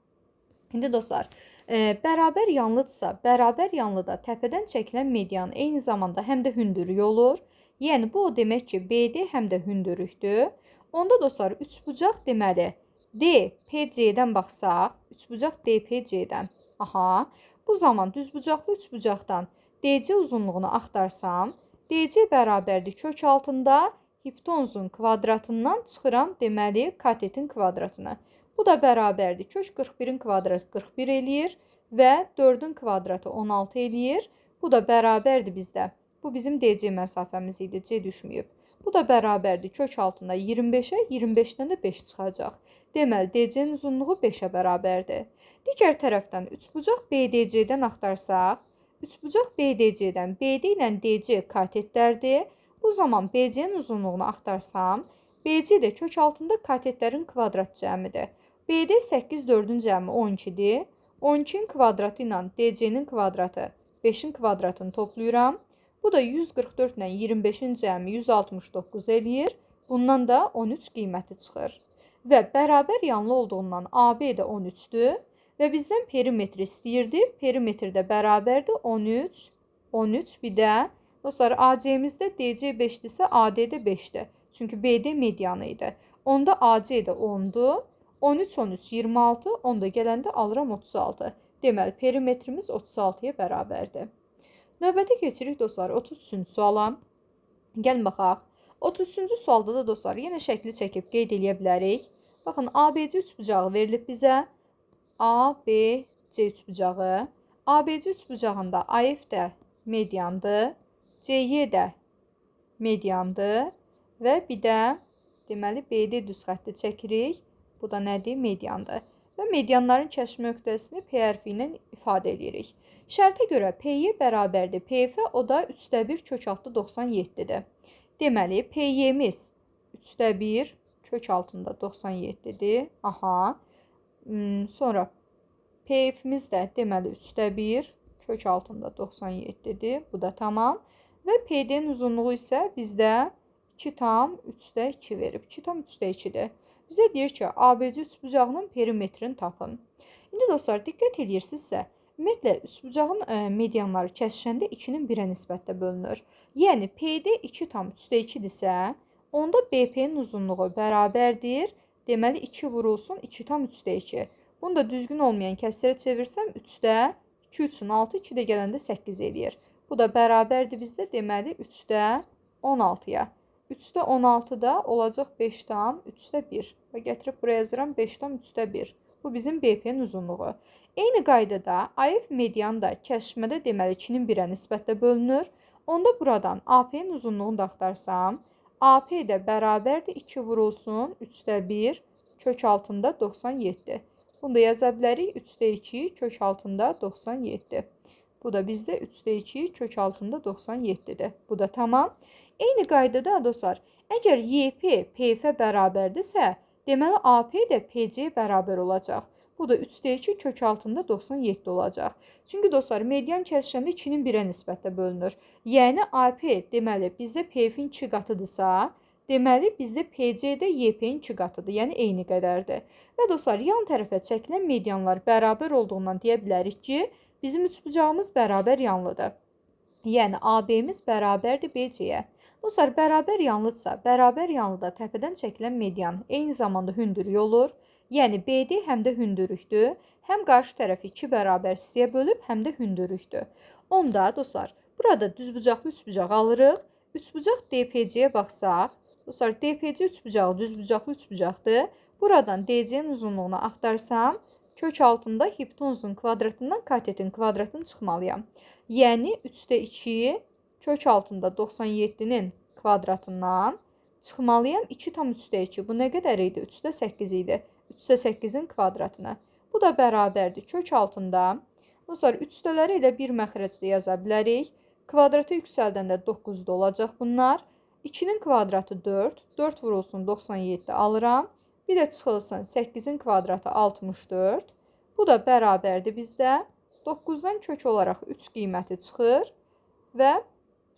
S1: İndi dostlar, bərabər yanlıdırsa, bərabər yanlıda təpədən çəkilən median eyni zamanda həm də hündürlük olur. Yəni, bu o demək ki, BD həm də hündürlükdür. Onda dostlar, üçbucaq deməli, DPC-dən baxsaq, üçbucaq DPC-dən. Aha, bu zaman düzbucaqlı üçbucaqdan DC uzunluğunu axtarsam, DC bərabərdir kök altında hipotenuzun kvadratından çıxıram, deməli, katetin kvadratını. Bu da bərabərdir. Kök 41-in kvadratı 41 eləyir və 4-ün kvadratı 16 eləyir. Bu da bərabərdir bizdə. Bu bizim DC məsafəmiz idi, C düşməyib. Bu da bərabərdir. Kök altında 25-ə, 25-dən də 5 çıxacaq. Deməli, DC-nin uzunluğu 5-ə bərabərdir. Digər tərəfdən üçbucaq BDC-dən axtarsaq, üçbucaq BDC-dən BD ilə DC katetlərdir. Bu zaman BC-nin uzunluğunu axtarsam, BC də kök altında katetlərin kvadrat cəmidir. BD 8, 4-ün cəmi 12-dir. 12-nin kvadratı ilə DC-nin kvadratı 5-in kvadratını toplayıram. Bu da 144 ilə 25-in cəmi 169 eləyir. Bundan da 13 qiyməti çıxır. Və bərabər yanlı olduğundan AB də 13-dür. Və bizdən perimetr istəyirdi. Perimetr də bərabərdir 13, 13 bir də. Dostlar, AC-mizdə DC 5-dirsə AD də 5-dir. Çünki BD medianı idi. Onda AC də 10-dur. 13, 13, 26, 10 da gələndə alıram 36. Deməli, perimetrimiz 36-ya bərabərdir. Növbəti keçirik dostlar 33-cü suala. Gəlin baxaq. 33-cü sualda da dostlar yenə şəkli çəkib qeyd eləyə bilərik. Baxın, ABC üçbucağı verilib bizə. ABC üçbucağı. ABC üçbucağında AF də mediandır, CY də mediandır və bir də deməli BD düz xətti çəkirik. Bu da nədir? Mediandır. Və medianların kəsişmə nöqtəsini P hərfi ilə ifadə edirik. Şərtə görə PY bərabərdir PF, o da 3-də 1 kök altı 97-dir. Deməli, PY-miz 3-də 1 kök altında 97-dir. Aha. Sonra PF-miz də deməli 3-də 1 kök altında 97-dir. Bu da tamam. Və PD-nin uzunluğu isə bizdə 2,3-də 2 verib. 2,3-də 2-dir. Bizə deyir ki, ABC üçbucağının perimetrini tapın. İndi dostlar, diqqət eləyirsinizsə, ümumiyyətlə üçbucağın medianları kəsişəndə 2-nin 1-ə nisbətdə bölünür. Yəni PD 2,3-də 2-dirsə, onda BP-nin uzunluğu bərabərdir. Deməli 2 vurulsun 2,3-də 2. Bunu da düzgün olmayan kəsirə çevirsəm 3-də 2 üçün 6, 2 də gələndə 8 eləyir. Bu da bərabərdir bizdə, deməli 3-də 16-ya. 3-də 16-da olacaq 5,3-də 1. Və gətirib buraya yazıram 5,3-də 1. Bu bizim BP-nin uzunluğu. Eyni qaydada AF median da kəsişmədə deməli 2-nin 1-ə nisbətdə bölünür. Onda buradan AP-nin uzunluğunu da axtarsam, AP də bərabərdir 2 vurulsun 3-də 1 kök altında 97. Bunu da yaza bilərik 3-də 2 kök altında 97. Bu da bizdə 3-də 2 kök altında 97-dir. Bu da tamam. Eyni qaydada dostlar, əgər YP PF bərabərdirsə, deməli AP də PC bərabər olacaq. Bu da 3-də 2 kök altında 97 olacaq. Çünki dostlar, median kəsişəndə 2-nin 1-ə nisbətdə bölünür. Yəni AP deməli bizdə PF-in 2 qatıdırsa, deməli bizdə PC də YP-in 2 qatıdır, yəni eyni qədərdir. Və dostlar, yan tərəfə çəkilən medianlar bərabər olduğundan deyə bilərik ki, bizim üçbucağımız bərabər yanlıdır. Yəni AB-miz bərabərdir BC-yə. Dostlar, bərabər yanlıdırsa, bərabər yanlıda təpədən çəkilən median eyni zamanda hündürlük olur. Yəni BD həm də hündürlükdür, həm qarşı tərəfi 2 bərabər hissəyə bölüb, həm də hündürlükdür. Onda dostlar, burada düzbucaqlı üçbucaq alırıq. Üçbucaq DPC-yə baxsaq, dostlar, DPC üçbucağı düzbucaqlı üçbucaqdır. Buradan DC-nin uzunluğunu axtarsam, kök altında hipotenuzun kvadratından katetin kvadratını çıxmalıyam. Yəni 3-də 2 kök altında 97-nin kvadratından çıxmalıyam 2,3-də 2. Bu nə qədər idi? 3-də 8 idi. 3-də 8-in kvadratına. Bu da bərabərdir. Kök altında. Dostlar, 3-dələri elə bir məxrəcdə yaza bilərik. Kvadratı yüksəldəndə 9-da olacaq bunlar. 2-nin kvadratı 4. 4 vurulsun 97 alıram. Bir də çıxılsın 8-in kvadratı 64. Bu da bərabərdir bizdə. 9-dan kök olaraq 3 qiyməti çıxır. Və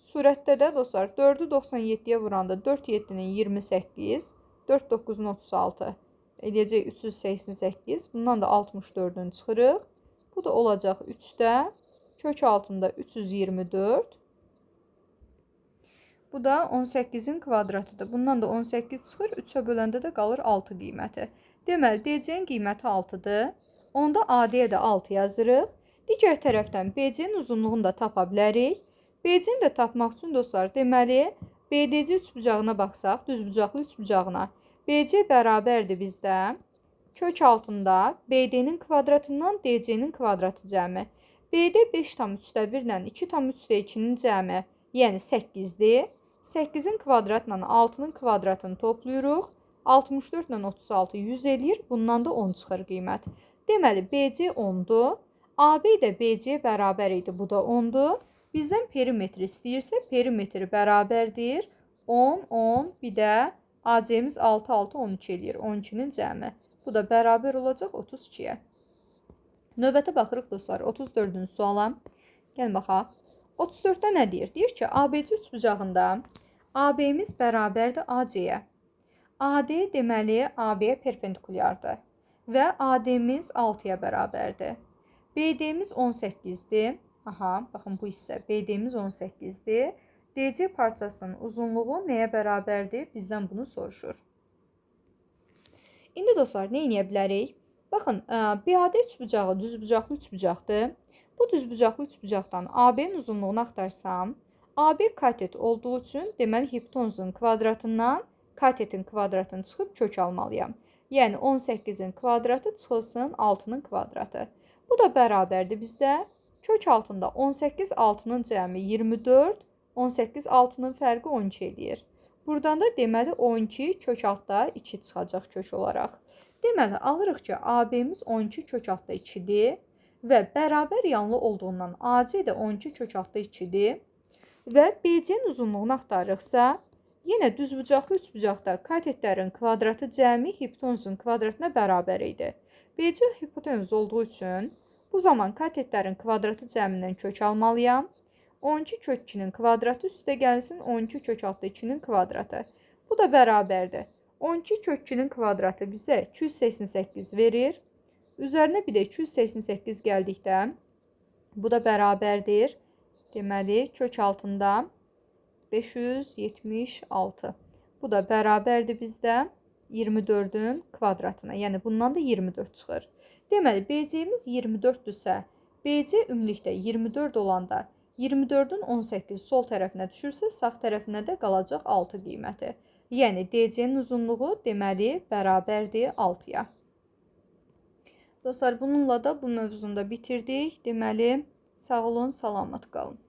S1: surətdə də dostlar 4-ü 97-yə vuranda 4 7-nin 28, 4 9-un 36 eləyəcək 388. Bundan da 64-ünü çıxırıq. Bu da olacaq 3-də kök altında 324. Bu da 18-in kvadratıdır. Bundan da 18 çıxır. 3-ə böləndə də qalır 6 qiyməti. Deməli, DC-nin qiyməti 6-dır. Onda AD-yə də 6 yazırıq. Digər tərəfdən BC-nin uzunluğunu da tapa bilərik. BC-ni də tapmaq üçün dostlar, deməli, BDC üçbucağına baxsaq, düzbucaqlı üçbucağına. BC bərabərdir bizdə kök altında BD-nin kvadratından DC-nin kvadratı cəmi. BD 5,3-də 1 ilə 2,3-də 2-nin cəmi, yəni 8-dir. 8-in kvadratla 6-nın kvadratını toplayırıq. 64 ilə 36 100 eləyir. Bundan da 10 çıxır qiymət. Deməli, BC 10-dur. AB də BC-yə bərabər idi. Bu da 10-dur. Bizdən perimetr istəyirsə, perimetr bərabərdir. 10, 10, bir də AC-miz 6, 6, 12 eləyir. 12-nin cəmi. Bu da bərabər olacaq 32-yə. Növbətə baxırıq dostlar. 34-cü suala. Gəlin baxaq. 34-də nə deyir? Deyir ki, ABC üçbucağında AB-miz bərabərdir AC-yə. AD deməli AB-yə perpendikulyardır və AD-miz 6-ya bərabərdir. BD-miz 18-dir. Aha, baxın bu hissə BD-miz 18-dir. DC parçasının uzunluğu nəyə bərabərdir? Bizdən bunu soruşur. İndi dostlar, nə edə bilərik? Baxın, BAD üçbucağı düzbucaqlı üçbucaqdır. Bu düzbucaqlı üçbucaqdan AB-nin uzunluğunu axtarsam, AB katet olduğu üçün deməli hipotenuzun kvadratından katetin kvadratını çıxıb kök almalıyam. Yəni 18-in kvadratı çıxılsın 6-nın kvadratı. Bu da bərabərdir bizdə. Kök altında 18 6-nın cəmi 24, 18 6-nın fərqi 12 eləyir. Buradan da deməli 12 kök altda 2 çıxacaq kök olaraq. Deməli alırıq ki, AB-miz 12 kök altda 2-dir və bərabər yanlı olduğundan AC də 12 kök altda 2-dir və BC-nin uzunluğunu axtarırıqsa, yenə düzbucaqlı üçbucaqda katetlərin kvadratı cəmi hipotenuzun kvadratına bərabər idi. BC hipotenuz olduğu üçün bu zaman katetlərin kvadratı cəmindən kök almalıyam. 12 kök 2-nin kvadratı üstə gəlsin 12 kök altda 2-nin kvadratı. Bu da bərabərdir. 12 kök 2-nin kvadratı bizə 288 verir. Üzərinə bir də 288 gəldikdə bu da bərabərdir. Deməli, kök altında 576. Bu da bərabərdir bizdə 24-ün kvadratına. Yəni bundan da 24 çıxır. Deməli, BC-miz 24-dürsə, BC ümumilikdə 24 olanda 24-ün 18 sol tərəfinə düşürsə, sağ tərəfinə də qalacaq 6 qiyməti. Yəni DC-nin uzunluğu deməli bərabərdir 6-ya. Dostlar, bununla da bu mövzunu da bitirdik. Deməli, sağ olun, salamat qalın.